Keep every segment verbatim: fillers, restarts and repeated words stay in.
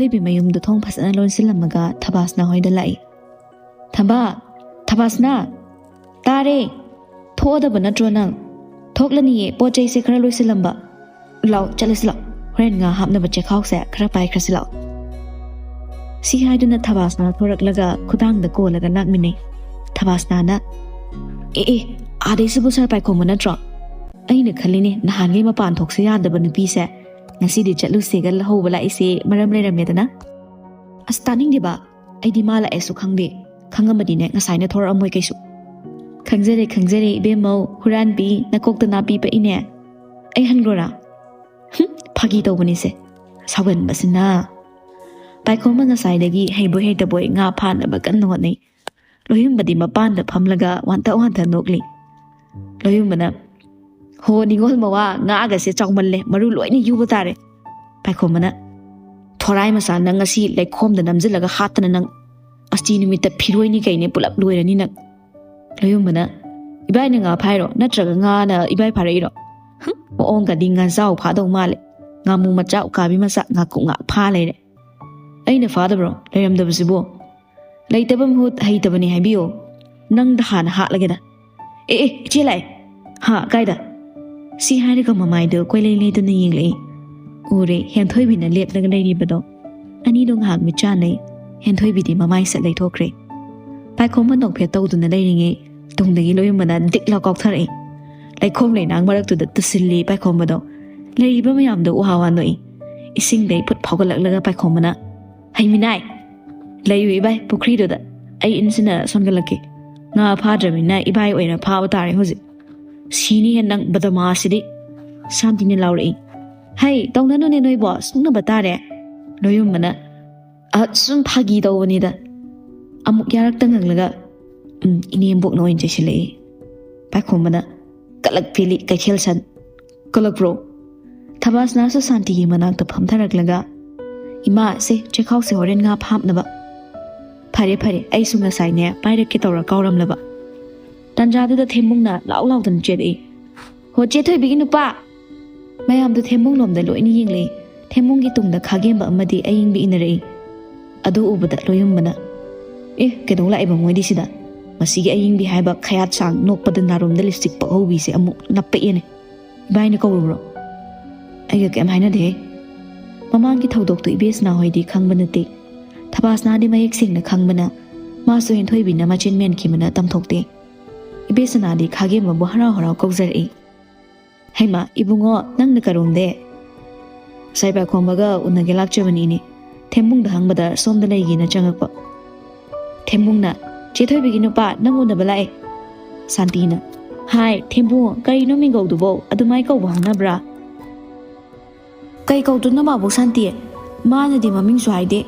ꯅꯨꯄꯤ ꯃꯌꯨꯝꯗ ꯊꯣꯡ ꯐꯖꯅ ꯂꯣꯟꯁꯤꯜꯂꯝꯃꯒ ꯊꯕꯥꯁꯅꯥ ꯍꯣꯏꯗ ꯂꯥꯛꯏ꯫ "ꯊꯕꯥ, ꯊꯕꯥꯁꯅꯥ, ꯇꯥꯔꯦ꯫ ꯊꯣꯛꯑꯗꯕ ꯅꯠꯇ꯭ꯔꯣ ꯅꯪ? ꯊꯣꯛꯂꯅꯤꯌꯦ, ꯄꯣꯠ ꯆꯩꯁꯦ ꯈꯔ ꯂꯣꯏꯁꯤꯜꯂꯝꯕ꯫ ꯂꯥꯎ, ꯆꯠꯂꯁꯤ ꯂꯥꯎ꯫ ꯍꯣꯔꯦꯟ ꯉꯥ ꯍꯥꯞꯅꯕ ꯆꯦꯈꯥꯎꯁꯦ ꯈꯔ ꯄꯥꯏꯈ꯭ꯔꯁꯤ ꯂꯥꯎ"꯫ ꯁꯤ ꯍꯥꯏꯗꯨꯅ ꯊꯕꯥꯁꯅꯥ ꯊꯣꯔꯛꯂꯒ ꯈꯨꯗꯥꯡꯗ ꯀꯣꯜꯂꯒ ꯂꯥꯛꯃꯤꯟꯅꯩ꯫ ꯊꯕꯥꯁꯅꯥꯅ, "ꯑꯦ ꯑꯦ, ꯑꯥꯗꯩꯁꯤꯕꯨ ꯁꯥꯔ ꯄꯥꯏꯈꯣꯝꯕ ꯅꯠꯇ꯭ꯔꯣ? ꯑꯩꯅ ꯈꯜꯂꯤꯅꯦ, ꯅꯍꯥꯟꯒꯩ ꯃꯄꯥꯟ ꯊꯣꯛꯁꯦ ꯌꯥꯗꯕ ꯅꯨꯄꯤꯁꯦ ꯉꯁꯤꯗꯤ ꯆꯠꯂꯨꯁꯦꯒ ꯂꯧꯍꯧꯕ ꯂꯥꯛꯏꯁꯦ ꯃꯔꯝ ꯂꯩꯔꯝꯃꯦꯗꯅ꯫ ꯑꯁ, ꯇꯥꯅꯤꯡꯗꯦꯕ, ꯑꯩꯗꯤ ꯃꯥ ꯂꯥꯛꯑꯦꯁꯨ ꯈꯪꯗꯦ꯫ ꯈꯪꯉꯝꯃꯗꯤꯅꯦ ꯉꯁꯥꯏꯅ ꯊꯣꯔꯛꯑꯝꯃꯣꯏ ꯀꯩꯁꯨ"꯫ "ꯈꯪꯖꯔꯦ, ꯈꯪꯖꯔꯦ ꯏꯕꯦꯝꯃꯧ, ꯍꯨꯔꯥꯟꯕꯤ, ꯅꯀꯣꯛꯇ ꯅꯥꯄꯤ ꯄꯛꯏꯅꯦ꯫ ꯑꯩ ꯍꯟꯈ꯭ꯔꯣꯔꯥ?" "ꯍꯨꯝ, ꯐꯥꯒꯤ ꯇꯧꯕꯅꯤꯁꯦ"꯫ ꯁꯥꯎꯒꯟꯕꯁꯤꯅ꯫ ꯄꯥꯏꯈꯣꯝꯕ ꯉꯁꯥꯏꯗꯒꯤ ꯍꯩꯕꯣꯏ ꯍꯩꯇꯕꯣꯏ ꯉꯥ ꯐꯥꯅꯕ ꯀꯟꯅ ꯍꯣꯠꯅꯩ꯫ ꯂꯣꯌꯨꯝꯕꯗꯤ ꯃꯄꯥꯟꯗ ꯐꯝꯂꯒ ꯋꯥꯟꯊ ꯋꯥꯟꯊ ꯅꯣꯛꯂꯤ꯫ ꯂꯣꯌꯨꯝꯕꯅ, "ꯍꯣ, ꯅꯤꯉꯣꯜ ꯃꯋꯥ, ꯉꯥꯒꯁꯦ ꯆꯥꯎꯃꯜꯂꯦ, ꯃꯔꯨ ꯂꯣꯏꯅ ꯌꯨꯕ ꯇꯥꯔꯦ"꯫ ꯄꯥꯏꯈꯣꯝꯕꯅ, "ꯊꯣꯔꯥꯏ ꯃꯆꯥ, ꯅꯪ ꯉꯁꯤ ꯂꯩꯈꯣꯝꯗ ꯅꯝꯁꯤꯜꯂꯒ ꯍꯥꯠꯇꯅ ꯅꯪ ꯑꯁꯇꯤ ꯅꯨꯃꯤꯠꯇ ꯐꯤꯔꯣꯏꯅꯤ ꯀꯩꯅꯤ, ꯄꯨꯂꯞ ꯂꯣꯏꯔꯅꯤ ꯅꯪ"꯫ ꯂꯣꯌꯨꯝꯕꯅ, "ꯏꯕꯥꯏꯅ ꯉꯥ ꯐꯥꯏꯔꯣ, ꯅꯠꯇ꯭ꯔꯒ ꯉꯥꯅ ꯏꯕꯥꯏ ꯐꯥꯔꯛꯏꯔꯣ? ꯍꯨꯝ, ꯃꯑꯣꯡꯒꯗꯤ ꯉꯥꯖꯥꯎ ꯐꯥꯗꯧ ꯃꯥꯜꯂꯦ꯫ ꯉꯥꯃꯨ ꯃꯆꯥ, ꯎꯀꯥꯕꯤ ꯃꯆꯥ, ꯉꯥꯀꯨꯞ ꯉꯥ ꯐꯥ ꯂꯩꯔꯦ꯫ ꯑꯩꯅ ꯐꯥꯗꯕ꯭ꯔꯣ ꯂꯩꯔꯝꯗꯕꯁꯤꯕꯣ? ꯂꯩꯇꯕ ꯃꯍꯨꯠ ꯍꯩꯇꯕꯅꯤ ꯍꯥꯏꯕꯤꯌꯣ꯫ ꯅꯪꯗ ꯍꯥꯟꯅ ꯍꯥꯠꯂꯒꯦꯗ꯫ ꯑꯦ, ꯑꯦ, ꯏꯆꯦ ꯂꯥꯛꯑꯦ꯫ ꯍꯥ, ꯀꯥꯏꯗ?" ꯁꯤ ꯍꯥꯏꯔꯒ ꯃꯃꯥꯏꯗꯨ ꯀꯣꯏꯂꯩ ꯂꯩꯗꯨꯅ ꯌꯦꯡꯂꯛꯏ꯫ ꯎꯔꯦ, ꯍꯦꯟꯊꯣꯏꯕꯤꯅ ꯂꯦꯞꯂꯒ ꯂꯩꯔꯤꯕꯗꯣ꯫ ꯑꯅꯤꯗꯣ ꯉꯥꯏꯍꯥꯛ ꯃꯤꯠ ꯆꯥꯟꯅꯩ꯫ ꯍꯦꯟꯊꯣꯏꯕꯤꯗꯤ ꯃꯃꯥꯏ ꯁꯠ ꯂꯩꯊꯣꯛꯈ꯭ꯔꯦ꯫ ꯄꯥꯏꯈꯣꯝꯕ ꯅꯣꯛꯐꯦꯠ ꯇꯧꯗꯨꯅ ꯂꯩꯔꯤꯉꯩ ꯇꯨꯡꯗꯒꯤ ꯂꯣꯌꯨꯝꯕꯅ ꯗꯤꯛ ꯂꯥꯎ ꯀꯥꯎꯊꯔꯛꯏ꯫ ꯂꯩꯈꯣꯝ ꯂꯩꯅꯥꯡ ꯃꯔꯛꯇꯨꯗ ꯇꯨꯁꯤꯜꯂꯤ ꯄꯥꯏꯈꯣꯝꯕꯗꯣ꯫ ꯂꯩꯔꯤꯕ ꯃꯌꯥꯝꯗꯣ ꯎꯍꯥ ꯋꯥ ꯅꯣꯛꯏ꯫ ꯏꯁꯤꯡꯗꯩ ꯐꯨꯠ ꯐꯥꯎꯒꯠꯂꯛꯂꯒ ꯄꯥꯏꯈꯣꯝꯕꯅ, "ꯍꯩꯃꯤꯅꯥꯏ, ꯂꯩꯌꯨ ꯏꯕꯥꯏ, ꯄꯨꯈ꯭ꯔꯤꯗꯨꯗ ꯑꯩ ꯏꯟꯁꯤꯟꯅ ꯁꯣꯟꯒꯠꯂꯛꯀꯦ꯫ ꯉꯥ ꯐꯥꯗ꯭ꯔꯕꯅꯤꯅ ꯏꯕꯥꯏ ꯑꯣꯏꯅ ꯐꯥꯕ ꯇꯥꯔꯦ ꯍꯧꯖꯤꯛ꯫ ꯁꯤꯅꯤꯍꯦ ꯅꯪ, ꯕꯗꯃꯥꯁꯤꯗꯤ"꯫ ꯁꯥꯟꯇꯤꯅ ꯂꯥꯎꯔꯛꯏ꯫ "ꯍꯩ, ꯇꯧꯅꯅꯨꯅꯦ ꯅꯣꯏꯕꯣ, ꯁꯨꯛꯅꯕ ꯇꯥꯔꯦ"꯫ ꯂꯣꯌꯨꯝꯕꯅ, "ꯑ, ꯁꯨꯝ ꯐꯥꯒꯤ ꯇꯧꯕꯅꯤꯗ"꯫ ꯑꯃꯨꯛ ꯌꯥꯔꯛꯇ ꯉꯪꯂꯒ, "ꯎꯝ, ꯏꯅꯦꯝꯕꯣꯛꯅ ꯑꯣꯏꯅ ꯆꯩꯁꯤꯜꯂꯛꯏ"꯫ ꯄꯥꯏꯈꯣꯝꯕꯅ, "ꯀꯂꯛ ꯄꯦꯜꯂꯤ ꯀꯩꯊꯦꯜ ꯁꯟ"꯫ "ꯀꯂꯛꯄ꯭ꯔꯣ?" ꯊꯕꯥꯁꯅꯥꯁꯨ ꯁꯥꯟꯇꯤꯒꯤ ꯃꯅꯥꯛꯇ ꯐꯝꯊꯔꯛꯂꯒ, "ꯏꯃꯥ, ꯁꯦ, ꯆꯦꯈꯥꯎꯁꯦ ꯍꯣꯔꯦꯟ ꯉꯥ ꯐꯥꯞꯅꯕ"꯫ "ꯐꯔꯦ, ꯐꯔꯦ, ꯑꯩꯁꯨ ꯉꯁꯥꯏꯅꯦ ꯄꯥꯏꯔꯛꯀꯦ ꯇꯧꯔ ꯀꯥꯎꯔꯝꯂꯕ"꯫ ꯇꯥꯟꯖꯥꯗꯨꯗ ꯊꯦꯝꯕꯨꯡꯅ ꯂꯥꯎ ꯂꯥꯎꯗꯅ ꯆꯦꯜꯂꯛꯏ꯫ "ꯍꯣ, ꯆꯦ ꯊꯣꯏꯕꯤꯒꯤ ꯅꯨꯄꯥ!" ꯃꯌꯥꯝꯗꯨ ꯊꯦꯝꯕꯨꯡꯂꯣꯝꯗ ꯂꯣꯏꯅ ꯌꯦꯡꯂꯛꯏ꯫ ꯊꯦꯝꯕꯨꯡꯒꯤ ꯇꯨꯡꯗ ꯈꯥꯒꯦꯝꯕ ꯑꯃꯗꯤ ꯑꯌꯤꯡꯕꯤ ꯏꯟꯅꯔꯛꯏ꯫ ꯑꯗꯨ ꯎꯕꯗ ꯂꯣꯌꯨꯝꯕꯅ, "ꯑꯦ, ꯀꯩꯗꯧ ꯂꯥꯛꯏꯕ ꯃꯣꯏꯗꯤ ꯁꯤꯗ? ꯃꯁꯤꯒꯤ ꯑꯌꯤꯡꯕꯤ ꯍꯥꯏꯕ ꯈꯌꯥꯠ ꯁꯥꯡ ꯅꯣꯛꯄꯗ ꯅꯥꯔꯨꯝꯗ ꯂꯤꯞꯁꯇꯤꯛ ꯄꯛꯍꯧꯕꯤꯁꯦ ꯑꯃꯨꯛ ꯅꯞꯄꯛꯑꯦꯅꯦ꯫ ꯏꯕꯥꯏꯅ ꯀꯧꯔꯨꯕ꯭ꯔꯣ?" "ꯑꯩꯒ ꯀꯩꯝ ꯍꯥꯏꯅꯗꯦꯍꯦ꯫ ꯃꯃꯥꯡꯒꯤ ꯊꯧꯗꯣꯛꯇꯨ ꯏꯕꯦꯁꯅꯥ ꯍꯣꯏꯗꯤ ꯈꯪꯕ ꯅꯠꯇꯦ꯫ ꯊꯕꯥꯁꯅꯥꯗꯤ ꯃꯌꯦꯛ ꯁꯦꯡꯅ ꯈꯪꯕꯅ ꯃꯥꯁꯨ ꯍꯦꯟꯊꯣꯏꯕꯤꯅ ꯃꯆꯤꯟ ꯃꯦꯟꯈꯤꯕꯅ ꯇꯝꯊꯣꯛꯇꯦ꯫ ꯏꯕꯦꯁꯅꯥꯗꯤ ꯈꯥꯒꯦꯝꯕꯕꯨ ꯍꯔꯥꯎ ꯍꯔꯥꯎ ꯀꯧꯖꯔꯛꯏ꯫ ꯍꯩꯃꯥ, ꯏꯕꯨꯡꯉꯣ, ꯅꯪꯅ ꯀꯔꯣꯝꯗꯦ?" "ꯁꯥꯏ ꯄꯥꯏꯈꯣꯝꯕꯒ ꯎꯅꯒꯦ ꯂꯥꯛꯆꯕꯅꯤꯅꯦ꯫ ꯊꯦꯝꯕꯨꯡꯗ ꯍꯪꯕꯗ ꯁꯣꯝꯗ ꯂꯩꯒꯦꯅ ꯆꯪꯉꯛꯄ꯫" ꯊꯦꯝꯕꯨꯡꯅ, "ꯆꯦ ꯊꯣꯏꯕꯤꯒꯤ ꯅꯨꯄꯥ ꯅꯪ ꯎꯅꯕ ꯂꯥꯛꯑꯦ꯫" ꯁꯥꯟꯇꯤꯅ, "ꯍꯥꯏ ꯊꯦꯝꯕꯨꯡ, ꯀꯔꯤꯅꯣ ꯃꯤꯡꯒꯧꯗꯨꯕꯣ? ꯑꯗꯨꯃꯥꯏ ꯀꯧꯕ ꯍꯧꯅꯕ꯭ꯔꯥ?" "ꯀꯩ ꯀꯧꯗꯣꯏꯅꯣ ꯃꯥꯕꯣꯛ ꯁꯥꯟꯇꯤ? ꯃꯥꯅꯗꯤ ꯃꯃꯤꯡꯁꯨ ꯍꯥꯏꯗꯦ꯫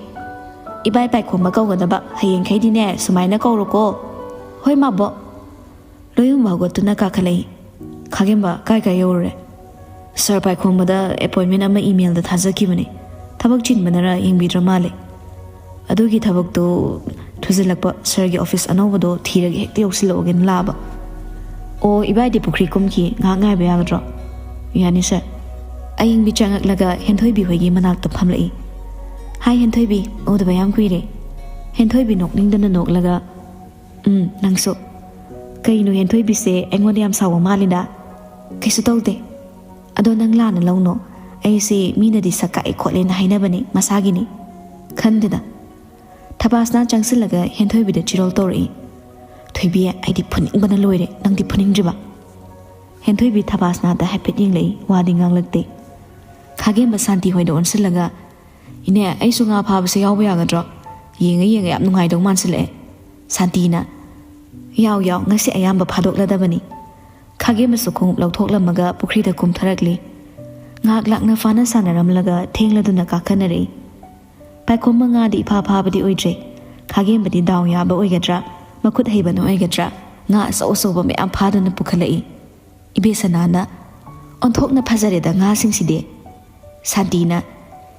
ꯏꯕꯥꯏ ꯄꯥꯏꯈꯣꯝꯕ ꯀꯧꯒꯗꯕ, ꯍꯌꯦꯡꯈꯩꯗꯤꯅꯦ ꯁꯨꯃꯥꯏꯅ ꯀꯧꯔꯣꯀꯣ꯫" "ꯍꯣꯏ ꯃꯥꯕꯣꯛ꯫" ꯂꯣꯌꯨꯝꯕ ꯍꯧꯒꯠꯇꯨꯅ ꯀꯥꯈꯠꯂꯛꯏ꯫ "ꯈꯥꯒꯦꯝꯕ, ꯀꯥꯏ ꯀꯥꯏ ꯌꯧꯔꯨꯔꯦ?" "ꯁꯥꯔ ꯄꯥꯏꯈꯣꯝꯕꯗ ꯑꯦꯄꯣꯏꯟꯃꯦꯟ ꯑꯃ ꯏꯃꯦꯜꯗ ꯊꯥꯖꯈꯤꯕꯅꯦ꯫ ꯊꯕꯛ ꯆꯤꯟꯕꯅꯔ ꯌꯦꯡꯕꯤꯗ꯭ꯔ ꯃꯥꯜꯂꯦ꯫ ꯑꯗꯨꯒꯤ ꯊꯕꯛꯇꯨ ꯊꯨꯖꯤꯜꯂꯛꯄ, ꯁꯥꯔꯒꯤ ꯑꯣꯐꯤꯁ ꯑꯅꯧꯕꯗꯣ ꯊꯤꯔꯒ ꯍꯦꯛꯇ ꯌꯧꯁꯤꯜꯂꯛꯑꯣꯒꯦꯅ ꯂꯥꯛꯑꯕ꯫" "ꯑꯣ, ꯏꯕꯥꯏꯗꯤ ꯄꯨꯈ꯭ꯔꯤ ꯀꯨꯝꯈꯤ, ꯉꯥꯏꯍꯥꯛ ꯉꯥꯏꯕ ꯌꯥꯒꯗ꯭ꯔꯣ?" "ꯌꯥꯅꯤ ꯁꯥꯔ꯫" ꯑꯌꯤꯡꯕꯤ ꯆꯪꯉꯛꯂꯒ ꯍꯦꯟꯊꯣꯏꯕꯤ ꯍꯣꯏꯒꯤ ꯃꯅꯥꯛꯇ ꯐꯝꯂꯛꯏ꯫ "ꯍꯥꯏ ꯍꯦꯟꯊꯣꯏꯕꯤ, ꯎꯗꯕ ꯌꯥꯝ ꯀꯨꯏꯔꯦ꯫" ꯍꯦꯟꯊꯣꯏꯕꯤ ꯅꯣꯛꯅꯤꯡꯗꯅ ꯅꯣꯛꯂꯒ, "ꯎꯝ, ꯅꯪꯁꯨ꯫" "ꯀꯩꯅꯣ ꯍꯦꯟꯊꯣꯏꯕꯤꯁꯦ ꯑꯩꯉꯣꯟꯗ ꯌꯥꯝ ꯁꯥꯎꯕ ꯃꯥꯜꯂꯤꯗ?" "ꯀꯩꯁꯨ ꯇꯧꯗꯦ꯫ ꯑꯗꯣ ꯅꯪ ꯂꯥꯟꯅ ꯂꯧꯅꯣ꯫ ꯑꯩꯁꯦ ꯃꯤꯅꯗꯤ ꯁꯛ ꯀꯥꯛꯑꯦ ꯈꯣꯠꯂꯦꯅ ꯍꯥꯏꯅꯕꯅꯤ, ꯃꯁꯥꯒꯤꯅꯤ꯫" "ꯈꯟꯗꯦꯗ꯫" ꯊꯕꯥꯁꯅ ꯆꯪꯁꯤꯜꯂꯒ ꯍꯦꯟꯊꯣꯏꯕꯤꯗ ꯆꯤꯔꯣꯜ ꯇꯧꯔꯛꯏ꯫ "ꯊꯣꯏꯕꯤ, ꯑꯩꯗꯤ ꯐꯨꯅꯤꯡꯕꯅ ꯂꯣꯏꯔꯦ, ꯅꯪꯗꯤ ꯐꯨꯅꯤꯡꯗ꯭ꯔꯤꯕ?" ꯍꯦꯟꯊꯣꯏꯕꯤ ꯊꯕꯥꯁꯅꯥꯗ ꯍꯥꯏꯐꯦꯠ ꯌꯦꯡꯂꯛꯏ, ꯋꯥꯗꯤ ꯉꯥꯡꯂꯛꯇꯦ꯫ ꯈꯥꯒꯦꯝꯕ ꯁꯥꯟꯇꯤ ꯍꯣꯏꯗ ꯑꯣꯟꯁꯤꯜꯂꯒ, "ꯏꯅꯦ, ꯑꯩꯁꯨ ꯉꯥ ꯐꯥꯕꯁꯦ ꯌꯥꯎꯕ ꯌꯥꯒꯗ꯭ꯔꯣ? ꯌꯦꯡꯉ ꯌꯦꯡꯉ ꯌꯥꯝ ꯅꯨꯡꯉꯥꯏꯗꯧ ꯃꯥꯟꯁꯤꯜꯂꯛꯑꯦ꯫" ꯁꯥꯟꯇꯤꯅ, "ꯌꯥꯎ ꯌꯥꯎ, ꯉꯁꯤ ꯑꯌꯥꯝꯕ ꯐꯥꯗꯣꯛꯂꯗꯕꯅꯤ꯫" ꯈꯥꯒꯦꯝꯕꯁꯨ ꯈꯣꯡꯎꯞ ꯂꯧꯊꯣꯛꯂꯝꯃꯒ ꯄꯨꯈ꯭ꯔꯤꯗ ꯀꯨꯝꯊꯔꯛꯂꯤ꯫ ꯉꯥꯏꯍꯥꯛ ꯂꯥꯛꯅ ꯐꯥꯅ ꯁꯥꯟꯅꯔꯝꯂꯒ ꯊꯦꯡꯂꯗꯨꯅ ꯀꯥꯈꯠꯅꯔꯛꯏ꯫ ꯄꯥꯏꯈꯣꯝꯕ ꯉꯥꯗꯤ ꯏꯐꯥ ꯐꯥꯕꯗꯤ ꯑꯣꯏꯗ꯭ꯔꯦ꯫ ꯈꯥꯒꯦꯝꯕꯗꯤ ꯗꯥꯎ ꯌꯥꯕ ꯑꯣꯏꯒꯗ꯭ꯔꯥ, ꯃꯈꯨꯠ ꯍꯩꯕꯅ ꯑꯣꯏꯒꯗ꯭ꯔꯥ, ꯉꯥ ꯑꯆꯧ ꯑꯆꯧꯕ ꯃꯌꯥꯝ ꯐꯥꯗꯨꯅ ꯄꯨꯈꯠꯂꯛꯏ꯫ ꯏꯕꯦꯁꯅꯥꯅ, "ꯑꯣꯟꯊꯣꯛꯅ ꯐꯖꯔꯦꯗ ꯉꯥꯁꯤꯡꯁꯤꯗꯤ꯫" ꯁꯥꯟꯇꯤꯅ,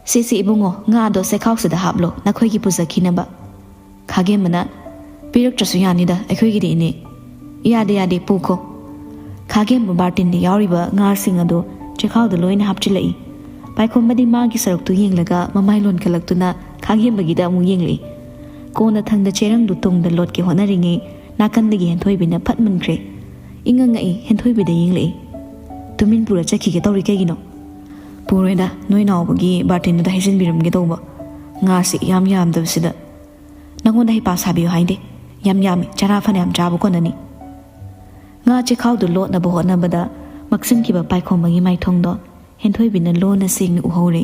"ꯁꯦ ꯁꯦ ꯏꯕꯨꯡꯉꯣ, ꯉꯥꯗꯣ ꯆꯦꯈꯥꯎꯁꯤꯗ ꯍꯥꯞꯂꯣ, ꯅꯈꯣꯏꯒꯤ ꯄꯨꯖꯈꯤꯅꯕ꯫" ꯈꯥꯒꯦꯝꯕꯅ, "ꯄꯤꯔꯛꯇ꯭ꯔꯁꯨ ꯌꯥꯅꯤꯗ, ꯑꯩꯈꯣꯏꯒꯤꯗꯤ ꯏꯅꯦ꯫" "ꯌꯥꯗꯦ ꯌꯥꯗꯦ, ꯄꯨꯈꯣ꯫" ꯈꯥꯒꯦꯝꯕ ꯕꯥꯔꯇꯤꯟꯗ ꯌꯥꯎꯔꯤꯕ ꯉꯥꯁꯤꯡ ꯑꯗꯨ ꯆꯦꯈꯥꯎꯗ ꯂꯣꯏꯅ ꯍꯥꯞꯆꯤꯜꯂꯛꯏ꯫ ꯄꯥꯏꯈꯣꯝꯕꯗꯤ ꯃꯥꯒꯤ ꯁꯔꯨꯛꯇꯨ ꯌꯦꯡꯂꯒ ꯃꯃꯥꯏ ꯂꯣꯟꯈꯠꯂꯛꯇꯨꯅ ꯈꯥꯒꯦꯝꯕꯒꯤꯗ ꯑꯃꯨꯛ ꯌꯦꯡꯂꯛꯏ꯫ ꯀꯣꯟꯅ ꯊꯪꯗ ꯆꯦꯔꯪꯗꯨ ꯇꯨꯡꯗ ꯂꯣꯠꯀꯦ ꯍꯣꯠꯅꯔꯤꯉꯩ ꯅꯥꯀꯟꯗꯒꯤ ꯍꯦꯟꯊꯣꯏꯕꯤꯅ ꯐꯠ ꯃꯨꯟꯈ꯭ꯔꯦ꯫ ꯏꯉꯛ ꯉꯛꯏ, ꯍꯦꯟꯊꯣꯏꯕꯤꯗ ꯌꯦꯡꯂꯛꯏ꯫ "ꯇꯨꯃꯤꯟ ꯄꯨꯔ ꯆꯠꯈꯤꯒꯦ ꯇꯧꯔꯤ ꯀꯩꯒꯤꯅꯣ?" "ꯄꯨꯔꯣꯏꯗ, ꯅꯣꯏ ꯅꯥꯎꯕꯒꯤ ꯕꯥꯔꯇꯦꯟꯗꯨꯗ ꯍꯩꯖꯤꯟꯕꯤꯔꯝꯒꯦ ꯇꯧꯕ꯫ ꯉꯥꯁꯤ ꯏꯌꯥꯝ ꯌꯥꯝꯗꯕꯁꯤꯗ꯫ ꯅꯪꯉꯣꯟꯗ ꯍꯩꯄꯥ ꯁꯥꯕꯤꯌꯨ ꯍꯥꯏꯗꯦ꯫ ꯌꯥꯝ ꯌꯥꯝꯃꯤ, ꯆꯔꯥ ꯐꯅꯌꯥꯝ ꯆꯥꯕ ꯀꯣꯟꯅꯅꯤ꯫" ꯉꯥ ꯆꯦꯈꯥꯎꯗꯨ ꯂꯣꯠꯅꯕ ꯍꯣꯠꯅꯕꯗ ꯃꯛꯁꯤꯟꯈꯤꯕ ꯄꯥꯏꯈꯣꯝꯕꯒꯤ ꯃꯥꯏꯊꯣꯡꯗꯣ ꯍꯦꯟꯊꯣꯏꯕꯤꯅ ꯂꯣꯟꯅ ꯁꯦꯡꯅ ꯎꯍꯧꯔꯦ꯫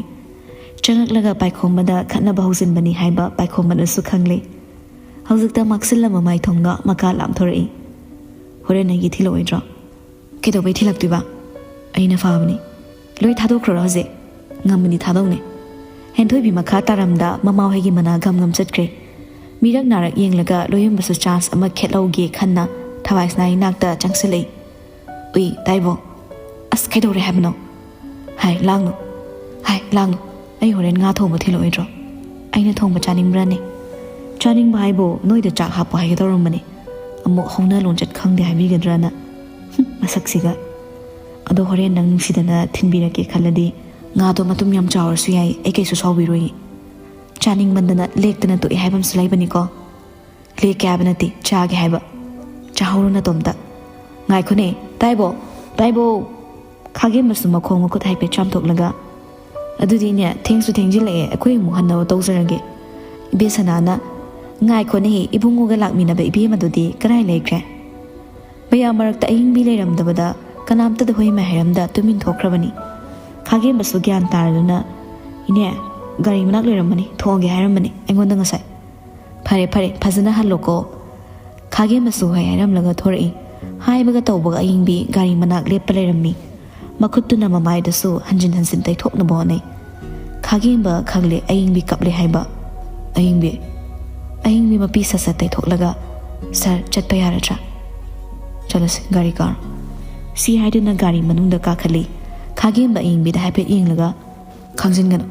ꯆꯪꯉꯛꯂꯒ ꯄꯥꯏꯈꯣꯝꯕꯗ ꯈꯠꯅꯕ ꯍꯧꯖꯤꯟꯕꯅꯤ ꯍꯥꯏꯕ ꯄꯥꯏꯈꯣꯝꯕꯅꯁꯨ ꯈꯪꯂꯦ꯫ ꯍꯧꯖꯤꯛꯇ ꯃꯛꯁꯤꯜꯂꯝꯕ ꯃꯥꯏꯊꯣꯡꯗꯣ ꯃꯀꯥ ꯂꯥꯝꯊꯣꯔꯛꯏ꯫ "ꯍꯣꯔꯦꯟ ꯑꯩꯒꯤ ꯊꯤꯜꯂꯛꯑꯣꯏꯗ꯭ꯔꯣ?" "ꯀꯩꯗꯧꯕꯩ ꯊꯤꯜꯂꯛꯇꯣꯏꯕ? ꯑꯩꯅ ꯐꯕꯅꯤ꯫ ꯂꯣꯏ ꯊꯥꯗꯣꯛꯈ꯭ꯔꯣꯔꯣ ꯍꯧꯖꯤꯛ?" "ꯉꯝꯃꯗꯤ ꯊꯥꯗꯧꯅꯦ꯫" ꯍꯦꯟꯊꯣꯏꯕꯤ ꯃꯈꯥ ꯇꯥꯔꯝꯗ ꯃꯃꯥꯍꯣꯏꯒꯤ ꯃꯅꯥ ꯒꯝ ꯒꯝ ꯆꯠꯈ꯭ꯔꯦ꯫ ꯃꯤꯔꯛ ꯅꯥꯔꯛ ꯌꯦꯡꯂꯒ ꯂꯣꯏꯌꯝꯕꯁꯨ ꯆꯥꯟꯁ ꯑꯃ ꯈꯦꯠꯍꯧꯒꯦ ꯈꯟꯅ ꯊꯋꯥꯏꯁꯅꯥ ꯏꯅꯥꯛꯇ ꯆꯪꯁꯤꯜꯂꯛꯏ꯫ "ꯎꯏ, ꯇꯥꯏꯕꯣ꯫ ꯑꯁ, ꯀꯩꯗꯧꯔꯦ ꯍꯥꯏꯕꯅꯣ? ꯍꯥꯏ, ꯂꯥꯡꯅꯨ꯫ ꯍꯥꯏ, ꯂꯥꯡꯅꯨ꯫ ꯑꯩ ꯍꯣꯔꯦꯟ ꯉꯥ ꯊꯣꯡꯕ ꯊꯤꯜꯂꯛꯑꯣꯏꯗ꯭ꯔꯣ?" "ꯑꯩꯅ ꯊꯣꯡꯕ ꯆꯥꯅꯤꯡꯕ꯭ꯔꯥꯅꯦ?" "ꯆꯥꯅꯤꯡꯕ ꯍꯥꯏꯕꯨ ꯅꯣꯏꯗ ꯆꯥꯛ ꯍꯥꯞꯄꯣ ꯍꯥꯏꯒꯦ ꯇꯧꯔꯝꯕꯅꯦ꯫ ꯑꯃꯨꯛ ꯍꯧꯅ ꯂꯣꯟꯆꯠ ꯈꯪꯗꯦ ꯍꯥꯏꯕꯤꯒꯗ꯭ꯔꯅ꯫ ꯍꯨꯝ, ꯃꯁꯛꯁꯤꯒ꯫ ꯑꯗꯣ ꯍꯣꯔꯦꯟ ꯅꯪ ꯅꯨꯡꯁꯤꯗꯅ ꯊꯤꯟꯕꯤꯔꯛꯀꯦ ꯈꯜꯂꯗꯤ ꯉꯥꯗꯣ ꯃꯇꯨꯝ ꯌꯥꯝ ꯆꯥꯎꯔꯁꯨ ꯌꯥꯏ, ꯑꯩ ꯀꯩꯁꯨ ꯁꯥꯎꯕꯤꯔꯣꯏꯌꯦ꯫ ꯆꯥꯅꯤꯡꯃꯟꯗꯅ ꯂꯦꯛꯇꯅ ꯇꯣꯛꯑꯦ ꯍꯥꯏꯕ ꯑꯃꯁꯨ ꯂꯩꯕꯅꯤꯀꯣ꯫" "ꯂꯦꯛꯀꯦ ꯍꯥꯏꯕ ꯅꯠꯇꯦ, ꯆꯥꯒꯦ ꯍꯥꯏꯕ꯫ ꯆꯥꯍꯧꯔꯣ ꯅꯇꯣꯝꯇ꯫ ꯉꯥꯏꯈꯣꯅꯦ, ꯇꯥꯏꯕꯣ, ꯇꯥꯏꯕꯣ!" ꯈꯥꯒꯦꯝꯕꯁꯨ ꯃꯈꯣꯡ ꯃꯈꯨꯠ ꯍꯥꯏꯐꯦꯠ ꯆꯥꯝꯊꯣꯛꯂꯒ, "ꯑꯗꯨꯗꯤꯅꯦ, ꯊꯦꯡꯁꯨ ꯊꯦꯡꯖꯤꯜꯂꯛꯑꯦ, ꯑꯩꯈꯣꯏ ꯑꯃꯨꯛ ꯍꯟꯅꯕ ꯇꯧꯖꯔꯒꯦ꯫" ꯏꯕꯦꯁꯅꯥꯅ, "ꯉꯥꯏꯈꯣꯅꯦꯍꯦ, ꯏꯕꯨꯡꯉꯣꯒ ꯂꯥꯛꯃꯤꯟꯅꯕ ꯏꯕꯦꯝꯃꯗꯨꯗꯤ ꯀꯗꯥꯏ ꯂꯩꯈ꯭ꯔꯦ?" ꯃꯌꯥꯝ ꯃꯔꯛꯇ ꯑꯏꯪꯕꯤ ꯂꯩꯔꯝꯗꯕꯗ ꯀꯅꯥꯝꯇꯗ ꯍꯣꯏ ꯃꯥꯏ ꯍꯥꯏꯔꯝꯗ ꯇꯨꯃꯤꯟ ꯊꯣꯛꯈ꯭ꯔꯕꯅꯤ꯫ ꯈꯥꯒꯦꯝꯕꯁꯨ ꯒ꯭ꯌꯥꯟ ꯇꯥꯔꯗꯨꯅ, "ꯏꯅꯦ, ꯒꯥꯔꯤ ꯃꯅꯥꯛ ꯂꯩꯔꯝꯃꯅꯤ, ꯊꯣꯛꯑꯒꯦ ꯍꯥꯏꯔꯝꯕꯅꯤ ꯑꯩꯉꯣꯟꯗ ꯉꯁꯥꯏ꯫" "ꯐꯔꯦ, ꯐꯔꯦ, ꯐꯖꯅ ꯍꯜꯂꯣꯀꯣ꯫" ꯈꯥꯒꯦꯝꯕꯁꯨ ꯍꯣꯏ ꯍꯥꯏꯔꯝꯂꯒ ꯊꯣꯔꯛꯏ꯫ ꯍꯥꯏꯕꯒ ꯇꯧꯕꯒ ꯑꯏꯪꯕꯤ ꯒꯥꯔꯤ ꯃꯅꯥꯛ ꯂꯦꯞꯄ ꯂꯩꯔꯝꯃꯤ꯫ ꯃꯈꯨꯠꯇꯨꯅ ꯃꯃꯥꯏꯗꯁꯨ ꯍꯟꯖꯤꯟ ꯍꯟꯖꯤꯟ ꯇꯩꯊꯣꯛꯅꯕ ꯍꯣꯠꯅꯩ꯫ ꯈꯥꯒꯦꯝꯕ ꯈꯪꯂꯦ ꯑꯏꯪꯕꯤ ꯀꯞꯂꯦ ꯍꯥꯏꯕ꯫ "ꯑꯏꯪꯕꯤ꯫" ꯑꯏꯪꯕꯤ ꯃꯄꯤ ꯁꯠ ꯁꯠ ꯇꯩꯊꯣꯛꯂꯒ, "ꯁꯥꯔ, ꯆꯠꯄ ꯌꯥꯔꯗ꯭ꯔꯥ?" "ꯆꯠꯂꯁꯤ, ꯒꯥꯔꯤ ꯀꯥꯔꯣ꯫" ꯁꯤ ꯍꯥꯏꯗꯨꯅ ꯒꯥꯔꯤ ꯃꯅꯨꯡꯗ ꯀꯥꯈꯠꯂꯤ꯫ ꯈꯥꯒꯦꯝꯕ ꯑꯏꯪꯕꯤꯗ ꯍꯥꯏꯐꯦꯠ ꯌꯦꯡꯂꯒ, "ꯈꯪꯖꯤꯟꯒꯅꯨ,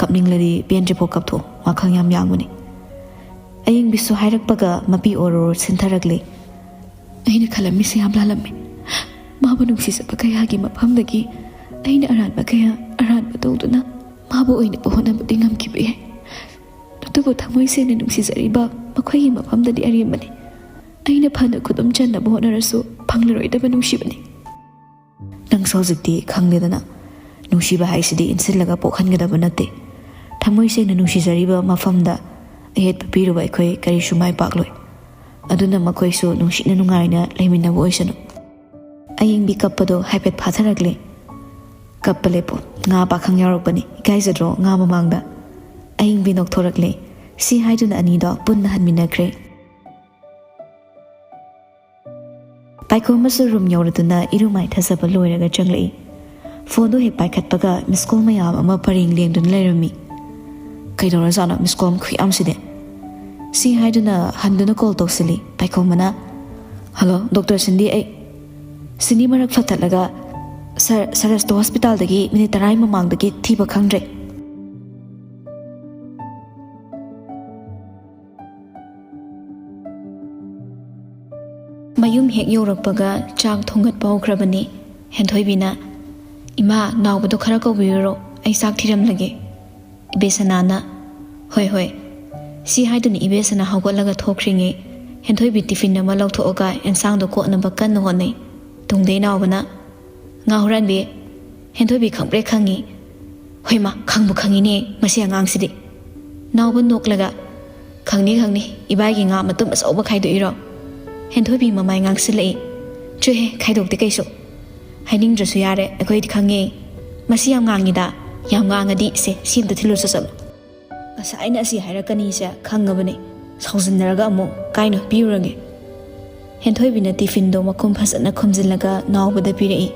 ꯀꯞꯅꯤꯡꯂꯗꯤ ꯄꯦꯟꯗ꯭ꯔꯤꯐꯥꯎ ꯀꯞꯊꯣꯛꯑꯣ, ꯋꯥꯈꯜ ꯌꯥꯝ ꯌꯥꯡꯕꯅꯤ꯫" ꯑꯏꯪꯕꯤꯁꯨ ꯍꯥꯏꯔꯛꯄꯒ ꯃꯄꯤ ꯑꯣꯔꯣꯔꯣ ꯁꯤꯟꯊꯔꯛꯂꯦ꯫ "ꯑꯩꯅ ꯈꯜꯂꯝꯃꯤꯁꯦ ꯌꯥꯝ ꯂꯥꯜꯂꯝꯃꯤ꯫ ꯃꯥꯕꯨ ꯅꯨꯡꯁꯤꯖꯕ ꯀꯌꯥꯒꯤ ꯃꯐꯝꯗꯒꯤ ꯑꯩꯅ ꯑꯔꯥꯟꯕ ꯀꯌꯥ, ꯑꯔꯥꯟꯕ ꯇꯧꯗꯨꯅ ꯃꯥꯕꯨ ꯑꯣꯏꯅꯕ ꯍꯣꯠꯅꯕꯗꯤ ꯉꯝꯈꯤꯕ ꯌꯥꯏ꯫ ꯑꯗꯨꯕꯨ ꯊꯃꯣꯏ ꯁꯦꯡꯅ ꯅꯨꯡꯁꯤꯖꯔꯤꯕ ꯃꯈꯣꯏꯒꯤ ꯃꯐꯝꯗꯗꯤ ꯑꯔꯦꯝꯕꯅꯤ꯫ ꯑꯩꯅ ꯐꯅ ꯈꯨꯗꯨꯝ ꯆꯟꯅꯕ ꯍꯣꯠꯅꯔꯁꯨ ꯐꯪꯂꯔꯣꯏꯗꯕ ꯅꯨꯡꯁꯤꯕꯅꯤ꯫ ꯅꯪꯁꯨ ꯍꯧꯖꯤꯛꯇꯤ ꯈꯪꯂꯦꯗꯅ, ꯅꯨꯡꯁꯤꯕ ꯍꯥꯏꯁꯤꯗꯤ ꯏꯟꯁꯤꯜꯂꯒ ꯄꯣꯛꯍꯟꯒꯗꯕ ꯅꯠꯇꯦ꯫ ꯊꯃꯣꯏ ꯁꯦꯡꯅ ꯅꯨꯡꯁꯤꯖꯔꯤꯕ ꯃꯐꯝꯗ ꯑꯌꯦꯠꯄ ꯄꯤꯔꯨꯕ ꯑꯩꯈꯣꯏ ꯀꯔꯤꯁꯨ ꯃꯥꯏ ꯄꯥꯛꯂꯣꯏ꯫ ꯑꯗꯨꯅ ꯃꯈꯣꯏꯁꯨ ꯅꯨꯡꯁꯤꯅ ꯅꯨꯡꯉꯥꯏꯅ ꯂꯩꯃꯤꯟꯅꯕ ꯑꯣꯏꯁꯅꯨ꯫ ꯑꯌꯤꯡꯕꯤ ꯀꯞꯄꯗꯣ ꯍꯥꯏꯐꯦꯠ ꯐꯥꯊꯔꯛꯂꯦ꯫ "ꯀꯞꯄ ꯂꯦꯞꯄꯣ, ꯉꯥ ꯄꯥꯈꯪ ꯌꯥꯎꯔꯛꯄꯅꯤ, ꯏꯀꯥꯏꯖꯗ꯭ꯔꯣ ꯉꯥ ꯃꯃꯥꯡꯗ?" ꯑꯌꯤꯡꯕꯤ ꯅꯣꯛꯊꯣꯔꯛꯂꯦ꯫ ꯁꯤ ꯍꯥꯏꯗꯨꯅ ꯑꯅꯤꯗꯣ ꯄꯨꯟꯅ ꯍꯟꯃꯤꯟꯅꯈ꯭ꯔꯦ꯫ ꯄꯥꯏꯈꯣꯝꯕꯁꯨ ꯔꯨꯝ ꯌꯧꯔꯗꯨꯅ ꯏꯔꯨ ꯃꯥꯏꯊꯖꯕ ꯂꯣꯏꯔꯒ ꯆꯪꯂꯛꯏ꯫ ꯐꯣꯟꯗꯨ ꯍꯦꯛ ꯄꯥꯏꯈꯠꯄꯒ ꯃꯤꯁ ꯀꯣꯜ ꯃꯌꯥꯝ ꯑꯃ ꯄꯔꯦꯡ ꯂꯦꯡꯗꯨꯅ ꯂꯩꯔꯝꯃꯤ꯫ "ꯀꯩꯗꯧꯔꯖꯥꯠꯅꯣ ꯃꯤꯁ ꯀꯣꯜ ꯈꯨꯌꯥꯝꯁꯤꯗꯤ?" ꯁꯤ ꯍꯥꯏꯗꯨꯅ ꯍꯟꯗꯨꯅ ꯀꯣꯜ ꯇꯧꯁꯤꯜꯂꯤ꯫ ꯄꯥꯏꯈꯣꯝꯕꯅ, "ꯍꯜꯂꯣ, ꯗꯣꯛꯇꯔ ꯁꯤꯟꯗꯤ, ꯑꯩ..." ꯁꯤꯟꯗꯤ ꯃꯔꯛ ꯐꯠꯇꯠꯂꯒ, "ꯁꯥꯔ, ꯁꯔꯁꯇꯣ ꯍꯣꯁꯄꯤꯇꯥꯜꯗꯒꯤ ꯃꯤꯅꯤꯠ ꯇꯔꯥꯒꯤ ꯃꯃꯥꯡꯗꯒꯤ ꯊꯤꯕ ꯈꯪꯗ꯭ꯔꯦ꯫" ꯃꯌꯨꯝ ꯍꯦꯛ ꯌꯧꯔꯛꯄꯒ ꯆꯥꯛ ꯊꯣꯡꯒꯠꯄ ꯍꯧꯈ꯭ꯔꯕꯅꯤ꯫ ꯍꯦꯟꯊꯣꯏꯕꯤꯅ, "ꯏꯃꯥ, ꯅꯥꯎꯕꯗꯣ ꯈꯔ ꯀꯧꯕꯤꯔꯨꯔꯣ, ꯑꯩ ꯆꯥꯛ ꯊꯤꯔꯝꯂꯒꯦ꯫" ꯏꯕꯦꯁꯅꯥꯅ, "ꯍꯣꯏ, ꯍꯣꯏ꯫" ꯁꯤ ꯍꯥꯏꯗꯨꯅ ꯏꯕꯦꯁꯅꯥ ꯍꯧꯒꯠꯂꯒ ꯊꯣꯛꯈ꯭ꯔꯤꯉꯩ, ꯍꯦꯟꯊꯣꯏꯕꯤ ꯇꯤꯐꯤꯟ ꯑꯃ ꯂꯧꯊꯣꯛꯑꯒ ꯑꯦꯟꯁꯥꯡꯗꯣ ꯀꯣꯠꯅꯕ ꯀꯟꯅ ꯍꯣꯠꯅꯩ꯫ ꯇꯨꯡꯗꯩ ꯅꯥꯎꯕꯅ, "ꯉꯥ ꯍꯨꯔꯥꯟꯕꯤ, ꯍꯦꯟꯊꯣꯏꯕꯤ ꯈꯪꯕ꯭ꯔꯦ ꯈꯪꯉꯤ꯫" "ꯍꯣꯏ ꯃꯥ, ꯈꯪꯕꯨ ꯈꯪꯉꯤꯅꯦ ꯃꯁꯤ ꯑꯉꯥꯡꯁꯤꯗꯤ꯫" ꯅꯥꯎꯕ ꯅꯣꯛꯂꯒ, "ꯈꯪꯅꯤ, ꯈꯪꯅꯤ, ꯏꯕꯥꯏꯒꯤ ꯉꯥ ꯃꯇꯨꯝ ꯑꯆꯧꯕ ꯈꯥꯏꯗꯣꯛꯏꯔꯣ?" ꯍꯦꯟꯊꯣꯏꯕꯤ ꯃꯃꯥꯏ ꯉꯥꯡꯁꯤꯜꯂꯛꯏ꯫ "ꯆꯨꯍꯦ, ꯈꯥꯏꯗꯣꯛꯇꯦ ꯀꯩꯁꯨ꯫ ꯍꯥꯏꯅꯤꯡꯗ꯭ꯔꯁꯨ ꯌꯥꯔꯦ, ꯑꯩꯈꯣꯏꯗꯤ ꯈꯪꯉꯦ꯫ ꯃꯁꯤ ꯌꯥꯝ ꯉꯥꯡꯉꯤꯗ, ꯌꯥꯝ ꯉꯥꯡꯉꯗꯤ ꯁꯦ, ꯁꯤ ꯑꯝꯇ ꯊꯤꯜꯂꯨꯁꯨ ꯆꯠꯂꯨ꯫ ꯉꯁꯥꯏꯅ ꯑꯁꯤ ꯍꯥꯏꯔꯛꯀꯅꯤꯁꯦ ꯈꯪꯉꯕꯅꯦ꯫ ꯁꯥꯎꯖꯤꯟꯅꯔꯒ ꯑꯃꯨꯛ ꯀꯥꯏꯅ ꯄꯤꯔꯨꯔꯒꯦ꯫" ꯍꯦꯟꯊꯣꯏꯕꯤꯅ ꯇꯤꯐꯤꯟꯗꯣ ꯃꯈꯨꯝ ꯐꯖꯅ ꯈꯨꯝꯖꯤꯜꯂꯒ ꯅꯥꯎꯕꯗ ꯄꯤꯔꯛꯏ꯫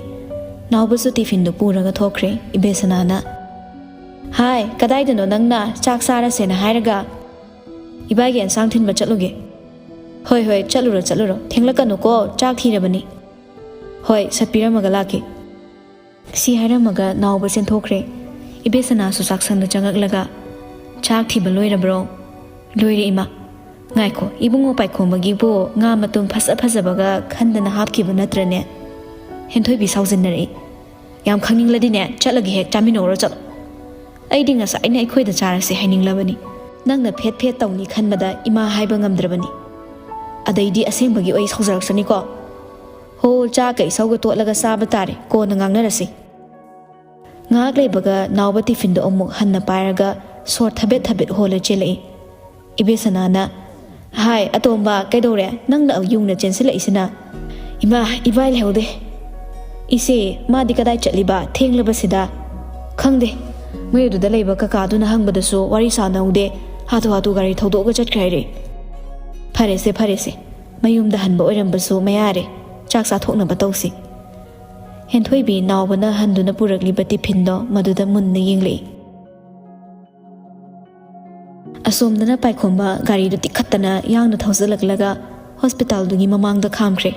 ꯅꯥꯎꯕꯁꯨ ꯇꯤꯐꯤꯟꯗꯣ ꯄꯨꯔꯒ ꯊꯣꯛꯈ꯭ꯔꯦ꯫ ꯏꯕꯦꯁꯅꯥꯅ, "ꯍꯥꯏ, ꯀꯗꯥꯏꯗꯅꯣ ꯅꯪꯅ ꯆꯥꯛ ꯆꯥꯔꯁꯦꯅ ꯍꯥꯏꯔꯒ?" "ꯏꯕꯥꯏꯒꯤ ꯑꯦꯟꯁꯥꯡ ꯊꯤꯟꯕ ꯆꯠꯂꯨꯒꯦ꯫" "ꯍꯣꯏ, ꯍꯣꯏ, ꯆꯠꯂꯨꯔꯣ, ꯆꯠꯂꯨꯔꯣ꯫ ꯊꯦꯡꯂꯛꯀꯅꯨꯀꯣ, ꯆꯥꯛ ꯊꯤꯔꯕꯅꯤ꯫" "ꯍꯣꯏ, ꯁꯠꯄꯤꯔꯝꯃꯒ ꯂꯥꯛꯀꯦ꯫" ꯁꯤ ꯍꯥꯏꯔꯝꯃꯒ ꯅꯥꯎꯕ ꯆꯦꯟꯊꯣꯛꯈ꯭ꯔꯦ꯫ ꯏꯕꯦꯁꯅꯥꯁꯨ ꯆꯥꯛꯁꯪꯗ ꯆꯪꯉꯛꯂꯒ, "ꯆꯥꯛ ꯊꯤꯕ ꯂꯣꯏꯔꯕ꯭ꯔꯣ?" "ꯂꯣꯏꯔꯦ, ꯏꯃꯥ꯫" "ꯉꯥꯏꯈꯣ, ꯏꯕꯨꯡꯉꯣ ꯄꯥꯏꯈꯣꯝꯕꯒꯤꯕꯨ ꯉꯥ ꯃꯇꯨꯝ ꯐꯖ ꯐꯖꯕꯒ ꯈꯟꯗꯅ ꯍꯥꯞꯈꯤꯕ ꯅꯠꯇ꯭ꯔꯅꯦ?" ꯍꯦꯟꯊꯣꯏꯕꯤ ꯁꯥꯎꯖꯤꯟꯅꯔꯛꯏ꯫ ꯌꯥꯝ ꯈꯪꯅꯤꯡꯂꯗꯤꯅꯦ, ꯆꯠꯂꯒ ꯍꯦꯛ ꯆꯥꯃꯤꯟꯅꯧꯔꯣ, ꯆꯠꯂꯣ꯫ ꯑꯩꯗꯤ ꯉꯁꯥꯏꯅ ꯑꯩꯈꯣꯏꯗ ꯆꯥꯔꯁꯦ ꯍꯥꯏꯅꯤꯡꯂꯕꯅꯤ꯫ ꯅꯪꯅ ꯐꯦꯠ ꯐꯦꯠ ꯇꯧꯅꯤ ꯈꯟꯕꯗ ꯏꯃꯥ ꯍꯥꯏꯕ ꯉꯝꯗ꯭ꯔꯕꯅꯤ꯫ ꯑꯗꯩꯗꯤ ꯑꯁꯦꯡꯕꯒꯤ ꯑꯣꯏ ꯁꯧꯖꯔꯛꯁꯅꯤꯀꯣ꯫ ꯍꯣ, ꯆꯥ ꯀꯩ ꯁꯧꯒ ꯇꯣꯠꯂꯒ ꯆꯥꯕ ꯇꯥꯔꯦ, ꯀꯣꯟꯅ ꯉꯥꯡꯅꯔꯁꯤ꯫ ꯉꯥꯏꯍꯥꯛ ꯂꯩꯕꯒ ꯅꯥꯎꯕ ꯇꯤꯐꯤꯟꯗꯣ ꯑꯃꯨꯛ ꯍꯟꯅ ꯄꯥꯏꯔꯒ ꯁꯣꯔ ꯊꯕꯦꯠ ꯊꯕꯦꯠ ꯍꯣꯜꯂ ꯆꯦꯜꯂꯛꯏ꯫ ꯏꯕꯦꯁꯅꯥꯅ, "ꯍꯥꯏ, ꯑꯇꯣꯝꯕ, ꯀꯩꯗꯧꯔꯦ? ꯅꯪꯅ ꯌꯨꯡꯅ ꯆꯦꯟꯁꯤꯜꯂꯛꯏꯁꯤꯅ?" "ꯏꯃꯥ, ꯏꯕꯥꯏ ꯂꯩꯍꯧꯗꯦ꯫" "ꯏꯆꯦ, ꯃꯥꯗꯤ ꯀꯗꯥꯏ ꯆꯠꯂꯤꯕ? ꯊꯦꯡꯂꯕꯁꯤꯗ?" "ꯈꯪꯗꯦ꯫ ꯃꯣꯏ ꯑꯗꯨꯗ ꯂꯩꯕ ꯀꯀꯥꯗꯨꯅ ꯍꯪꯕꯗꯁꯨ ꯋꯥꯔꯤ ꯁꯥꯟꯅꯍꯧꯗꯦ꯫ ꯍꯥꯊꯨ ꯍꯥꯊꯨ ꯒꯥꯔꯤ ꯊꯧꯗꯣꯛꯑꯒ ꯆꯠꯈ꯭ꯔꯦ ꯍꯥꯏꯔꯛꯏ꯫" "ꯐꯔꯦꯁꯦ, ꯐꯔꯦꯁꯦ꯫ ꯃꯌꯨꯝꯗ ꯍꯟꯕ ꯑꯣꯏꯔꯝꯕꯁꯨ ꯃꯌꯥꯔꯦ꯫ ꯆꯥꯛ ꯆꯥꯊꯣꯛꯅꯕ ꯇꯧꯁꯤ꯫" ꯍꯦꯟꯊꯣꯏꯕꯤ ꯅꯥꯎꯕꯅ ꯍꯟꯗꯨꯅ ꯄꯨꯔꯛꯂꯤꯕ ꯇꯤꯐꯤꯟꯗꯣ ꯃꯗꯨꯗ ꯃꯨꯟꯅ ꯌꯦꯡꯂꯛꯏ꯫ ꯑꯁꯣꯝꯗꯅ ꯄꯥꯏꯈꯣꯝꯕ ꯒꯥꯔꯤꯗꯨ ꯇꯤꯛꯈꯠꯇꯅ ꯌꯥꯡꯅ ꯊꯧꯖꯤꯜꯂꯛꯂꯒ ꯍꯣꯁꯄꯤꯇꯥꯜꯗꯨꯒꯤ ꯃꯃꯥꯡꯗ ꯈꯥꯝꯈ꯭ꯔꯦ꯫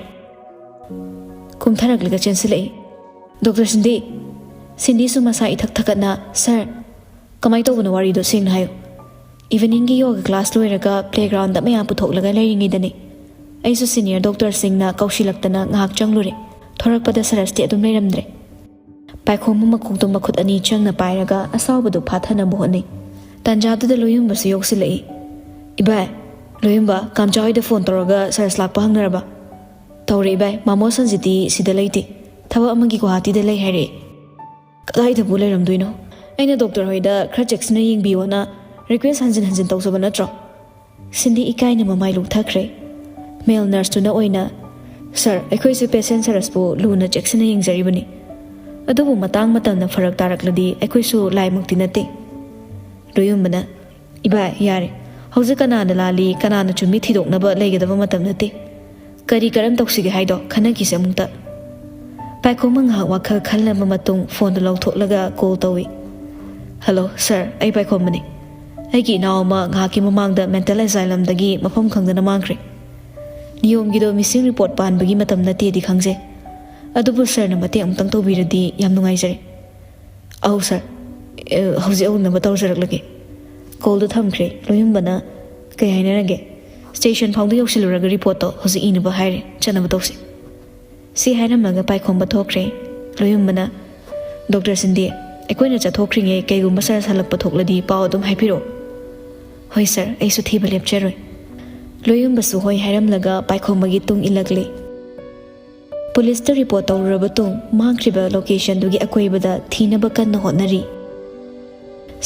ꯀꯨꯝꯊꯔꯛꯂꯒ ꯆꯦꯟꯁꯤꯜꯂꯛꯏ꯫ "ꯗꯣꯛꯇꯔ ꯁꯤꯟꯗꯤ!" ꯁꯤꯟꯗꯤꯁꯨ ꯃꯁꯥ ꯏꯊꯛ ꯊꯛꯀꯠꯅ, "ꯁꯥꯔ, ꯀꯃꯥꯏꯅ ꯇꯧꯕꯅꯣ ꯋꯥꯔꯤꯗꯣ ꯁꯦꯡꯅ ꯍꯥꯏꯌꯨ꯫" "ꯏꯚꯤꯅꯤꯡꯒꯤ ꯌꯣꯒ ꯀ꯭ꯂꯥꯁ ꯂꯣꯏꯔꯒ ꯄ꯭ꯂꯦꯒ꯭ꯔꯥꯎꯟꯗ ꯃꯌꯥꯝ ꯄꯨꯊꯣꯛꯂꯒ ꯂꯩꯔꯤꯉꯩꯗꯅꯤ꯫ ꯑꯩꯁꯨ ꯁꯤꯅꯤꯌꯔ ꯗꯣꯛꯇꯔꯁꯤꯡꯅ ꯀꯧꯁꯤꯜꯂꯛꯇꯅ ꯉꯥꯏꯍꯥꯛ ꯆꯪꯂꯨꯔꯦ꯫ ꯊꯣꯔꯛꯄꯗ ꯁꯔꯁꯇꯤ ꯑꯗꯨꯝ ꯂꯩꯔꯝꯗ꯭ꯔꯦ꯫" ꯄꯥꯏꯈꯣꯝꯕ ꯃꯀꯣꯛꯇꯣ ꯃꯈꯨꯠ ꯑꯅꯤ ꯆꯪꯅ ꯄꯥꯏꯔꯒ ꯑꯁꯥꯎꯕꯗꯨ ꯐꯥꯊꯅꯕ ꯍꯣꯠꯅꯩ꯫ ꯇꯥꯟꯖꯥꯗꯨꯗ ꯂꯣꯌꯨꯝꯕꯁꯨ ꯌꯧꯁꯤꯜꯂꯛꯏ꯫ "ꯏꯕꯥꯏ, ꯂꯣꯌꯨꯝꯕ, ꯀꯥꯝꯆꯥ ꯍꯣꯏꯗ ꯐꯣꯟ ꯇꯧꯔꯒ ꯁꯔꯁ ꯂꯥꯛꯄ ꯍꯪꯅꯔꯕ?" "ꯇꯧꯔꯦ ꯏꯕꯥꯏ, ꯃꯥꯃꯣ ꯁꯟꯖꯤꯇꯤ ꯁꯤꯗ ꯂꯩꯇꯦ, ꯊꯕꯛ ꯑꯃꯒꯤ ꯒꯨꯋꯥꯍꯥꯇꯤꯗ ꯂꯩ ꯍꯥꯏꯔꯛꯑꯦ꯫" "ꯀꯗꯥꯏꯗꯕꯨ ꯂꯩꯔꯝꯗꯣꯏꯅꯣ? ꯑꯩꯅ ꯗꯣꯛꯇꯔ ꯍꯣꯏꯗ ꯈꯔ ꯆꯦꯛꯁꯤꯟꯅ ꯌꯦꯡꯕꯤꯌꯣꯅ ꯔꯤꯀ꯭ꯋꯦꯁ ꯍꯟꯖꯤꯟ ꯍꯟꯖꯤꯟ ꯇꯧꯖꯕ ꯅꯠꯇ꯭ꯔꯣ?" ꯁꯤꯟꯗꯤ ꯏꯀꯥꯏꯅ ꯃꯃꯥꯏ ꯂꯨꯛꯊꯈ꯭ꯔꯦ꯫ ꯃꯦꯜ ꯅꯔꯁꯇꯨꯅ ꯑꯣꯏꯅ, "ꯁꯥꯔ, ꯑꯩꯈꯣꯏꯁꯨ ꯄꯦꯁꯦꯟ ꯁꯔꯁꯄꯨ ꯂꯨꯅ ꯆꯦꯛꯁꯤꯟꯅ ꯌꯦꯡꯖꯔꯤꯕꯅꯤ꯫ ꯑꯗꯨꯕꯨ ꯃꯇꯥꯡ ꯃꯇꯝꯅ ꯐꯔꯛ ꯇꯥꯔꯛꯂꯗꯤ ꯑꯩꯈꯣꯏꯁꯨ ꯂꯥꯏꯃꯛꯇꯤ ꯅꯠꯇꯦ꯫" ꯂꯣꯌꯨꯝꯕꯅ, "ꯏꯕꯥꯏ, ꯌꯥꯔꯦ꯫ ꯍꯧꯖꯤꯛ ꯀꯅꯥꯅ ꯂꯥꯜꯂꯤ, ꯀꯅꯥꯅ ꯆꯨꯝꯃꯤ ꯊꯤꯗꯣꯛꯅꯕ ꯂꯩꯒꯗꯕ ꯃꯇꯝ ꯅꯠꯇꯦ꯫ ꯀꯔꯤ ꯀꯔꯝ ꯇꯧꯁꯤꯒꯦ ꯍꯥꯏꯗꯣ ꯈꯟꯅꯈꯤꯁꯦ ꯑꯃꯨꯛꯇ꯫" ꯄꯥꯏꯈꯣꯝꯕ ꯉꯥꯏꯍꯥꯛ ꯋꯥꯈꯜ ꯈꯜꯂꯕ ꯃꯇꯨꯡ ꯐꯣꯟꯗꯨ ꯂꯧꯊꯣꯛꯂꯒ ꯀꯣꯜ ꯇꯧꯏ꯫ "ꯍꯜꯂꯣ ꯁꯥꯔ, ꯑꯩ ꯄꯥꯏꯈꯣꯝꯕꯅꯤ꯫ ꯑꯩꯒꯤ ꯏꯅꯥꯎ ꯑꯃ ꯉꯥꯏꯍꯥꯛꯀꯤ ꯃꯃꯥꯡꯗ ꯃꯦꯟꯇꯦꯜ ꯑꯦꯖꯥꯏꯂꯝꯗꯒꯤ ꯃꯐꯝ ꯈꯪꯗꯅ ꯃꯥꯡꯈ꯭ꯔꯦ꯫ ꯅꯤꯌꯣꯝꯒꯤꯗꯣ ꯃꯤꯁꯤꯡ ꯔꯤꯄꯣꯔꯠ ꯄꯥꯟꯕꯒꯤ ꯃꯇꯝ ꯅꯠꯇꯦꯗꯤ ꯈꯪꯖꯩ꯫ ꯑꯗꯨꯕꯨ ꯁꯥꯔꯅ ꯃꯇꯦꯡ ꯑꯃꯨꯛꯇꯪ ꯇꯧꯕꯤꯔꯗꯤ ꯌꯥꯝ ꯅꯨꯡꯉꯥꯏꯖꯔꯦ꯫" "ꯑꯧ ꯁꯥꯔ, ꯑꯦ, ꯍꯧꯖꯤꯛ ꯍꯧꯅꯕ ꯇꯧꯖꯔꯛꯂꯒꯦ꯫" ꯀꯣꯜꯗꯨ ꯊꯝꯈ꯭ꯔꯦ꯫ ꯂꯣꯌꯨꯝꯕꯅ, "ꯀꯩ ꯍꯥꯏꯅꯔꯒꯦ?" "ꯁ꯭ꯇꯦꯁꯟ ꯐꯥꯎꯗ ꯌꯧꯁꯤꯜꯂꯨꯔꯒ ꯔꯤꯄꯣꯔꯠꯇꯣ ꯍꯧꯖꯤꯛ ꯏꯅꯕ ꯍꯥꯏꯔꯦ, ꯆꯠꯅꯕ ꯇꯧꯁꯤ꯫" ꯁꯤ ꯍꯥꯏꯔꯝꯃꯒ ꯄꯥꯏꯈꯣꯝꯕ ꯊꯣꯛꯈ꯭ꯔꯦ꯫ ꯂꯣꯌꯨꯝꯕꯅ, "ꯗꯣꯛꯇꯔ ꯁꯤꯟꯗꯤ, ꯑꯩꯈꯣꯏꯅ ꯆꯠꯊꯣꯛꯈ꯭ꯔꯤꯉꯩ ꯀꯩꯒꯨꯝꯕ ꯁꯥꯔ ꯍꯜꯂꯛꯄ ꯊꯣꯛꯂꯗꯤ ꯄꯥꯎ ꯑꯗꯨꯝ ꯍꯥꯏꯕꯤꯔꯛꯑꯣ꯫" "ꯍꯣꯏ ꯁꯥꯔ, ꯑꯩꯁꯨ ꯊꯤꯕ ꯂꯦꯞꯆꯔꯣꯏ꯫" ꯂꯣꯌꯨꯝꯕꯁꯨ ꯍꯣꯏ ꯍꯥꯏꯔꯝꯂꯒ ꯄꯥꯏꯈꯣꯝꯕꯒꯤ ꯇꯨꯡ ꯏꯜꯂꯛꯂꯤ꯫ ꯄꯨꯂꯤꯁꯇ ꯔꯤꯄꯣꯔꯠ ꯇꯧꯔꯨꯔꯕ ꯇꯨꯡ ꯃꯥꯡꯈ꯭ꯔꯤꯕ ꯂꯣꯀꯦꯁꯟꯗꯨꯒꯤ ꯑꯀꯣꯏꯕꯗ ꯊꯤꯅꯕ ꯀꯟꯅ ꯍꯣꯠꯅꯔꯤ꯫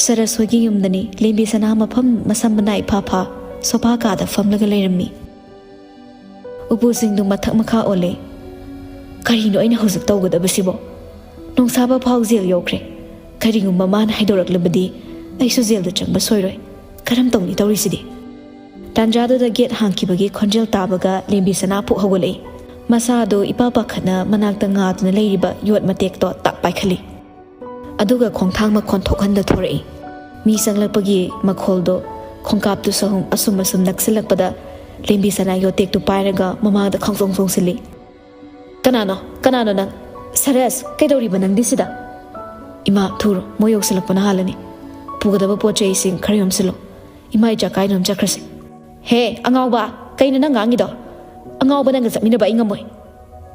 ꯁꯔꯁ ꯍꯣꯏꯒꯤ ꯌꯨꯝꯗꯅꯤ ꯂꯦꯝꯕꯤ ꯁꯅꯥ ꯃꯐꯝ ꯃꯁꯝ ꯃꯅꯥ ꯏꯐꯥ ꯐꯥ ꯁꯣꯐꯥ ꯀꯥꯗ ꯐꯝꯂꯒ ꯂꯩꯔꯝꯃꯤ꯫ ꯎꯄꯨꯁꯤꯡꯗꯨ ꯃꯊꯛ ꯃꯈꯥ ꯑꯣꯜꯂꯦ꯫ "ꯀꯔꯤꯅꯣ ꯑꯩꯅ ꯍꯧꯖꯤꯛ ꯇꯧꯒꯗꯕꯁꯤꯕꯣ? ꯅꯣꯡꯁꯥꯕ ꯐꯥꯎ ꯖꯦꯜ ꯌꯧꯈ꯭ꯔꯦ꯫ ꯀꯔꯤꯒꯨꯝꯕ ꯃꯥꯅ ꯍꯥꯏꯗꯣꯔꯛꯂꯕꯗꯤ ꯑꯩꯁꯨ ꯖꯦꯜꯗ ꯆꯪꯕ ꯁꯣꯏꯔꯣꯏ꯫ ꯀꯔꯝ ꯇꯧꯅꯤ ꯇꯧꯔꯤꯁꯤꯗꯤ?" ꯇꯥꯟꯖꯥꯗꯨꯗ ꯒꯦꯠ ꯍꯥꯡꯈꯤꯕꯒꯤ ꯈꯣꯟꯖꯦꯜ ꯇꯥꯕꯒ ꯂꯦꯝꯕꯤ ꯁꯅꯥ ꯐꯨꯛ ꯍꯧꯒꯠꯂꯛꯏ꯫ ꯃꯁꯥꯗꯨ ꯏꯄꯥ ꯄꯥꯈꯠꯅ ꯃꯅꯥꯛꯇ ꯉꯥꯗꯨꯅ ꯂꯩꯔꯤꯕ ꯌꯣꯠ ꯃꯇꯦꯛꯇꯣ ꯇꯥꯛ ꯄꯥꯏꯈꯠꯂꯤ꯫ ꯑꯗꯨꯒ ꯈꯣꯡꯊꯥꯡ ꯃꯈꯣꯟ ꯊꯣꯛꯍꯟꯗ ꯊꯣꯔꯛꯏ꯫ ꯃꯤ ꯆꯪꯂꯛꯄꯒꯤ ꯃꯈꯣꯜꯗꯣ ꯈꯣꯡꯀꯥꯞꯇꯨ ꯁꯍꯨꯝ ꯑꯁꯨꯝ ꯑꯁꯨꯝ ꯅꯛꯁꯤꯜꯂꯛꯄꯗ ꯂꯦꯝꯕꯤ ꯁꯅꯥ ꯌꯣꯠꯇꯦꯛꯇꯨ ꯄꯥꯏꯔꯒ ꯃꯃꯥꯡꯗ ꯈꯣꯡꯆꯣꯡ ꯆꯣꯡꯁꯤꯜꯂꯤ꯫ "ꯀꯅꯥꯅꯣ? ꯀꯅꯥꯅꯣ ꯅꯪ? ꯁꯔꯁ, ꯀꯩꯗꯧꯔꯤꯕ ꯅꯪꯗꯤ ꯁꯤꯗ?" "ꯏꯃꯥ, ꯊꯨꯔꯣ, ꯃꯣꯏ ꯌꯧꯁꯤꯜꯂꯛꯄꯅ ꯍꯥꯜꯂꯅꯤ꯫ ꯄꯨꯒꯗꯕ ꯄꯣꯠ ꯆꯩꯁꯤꯡ ꯈꯔ ꯌꯣꯝꯁꯤꯜꯂꯣ꯫ ꯏꯃꯥ ꯏꯆꯥ ꯀꯥꯏꯗꯅꯣꯝ ꯆꯠꯈ꯭ꯔꯁꯤ꯫" "ꯍꯦ, ꯑꯉꯥꯎꯕ! ꯀꯩꯅꯣ ꯅꯪ ꯉꯥꯡꯉꯤꯗꯣ? ꯑꯉꯥꯎꯕ ꯅꯪꯒ ꯆꯠꯃꯤꯟꯅꯕ ꯑꯩ ꯉꯝꯃꯣꯏ꯫"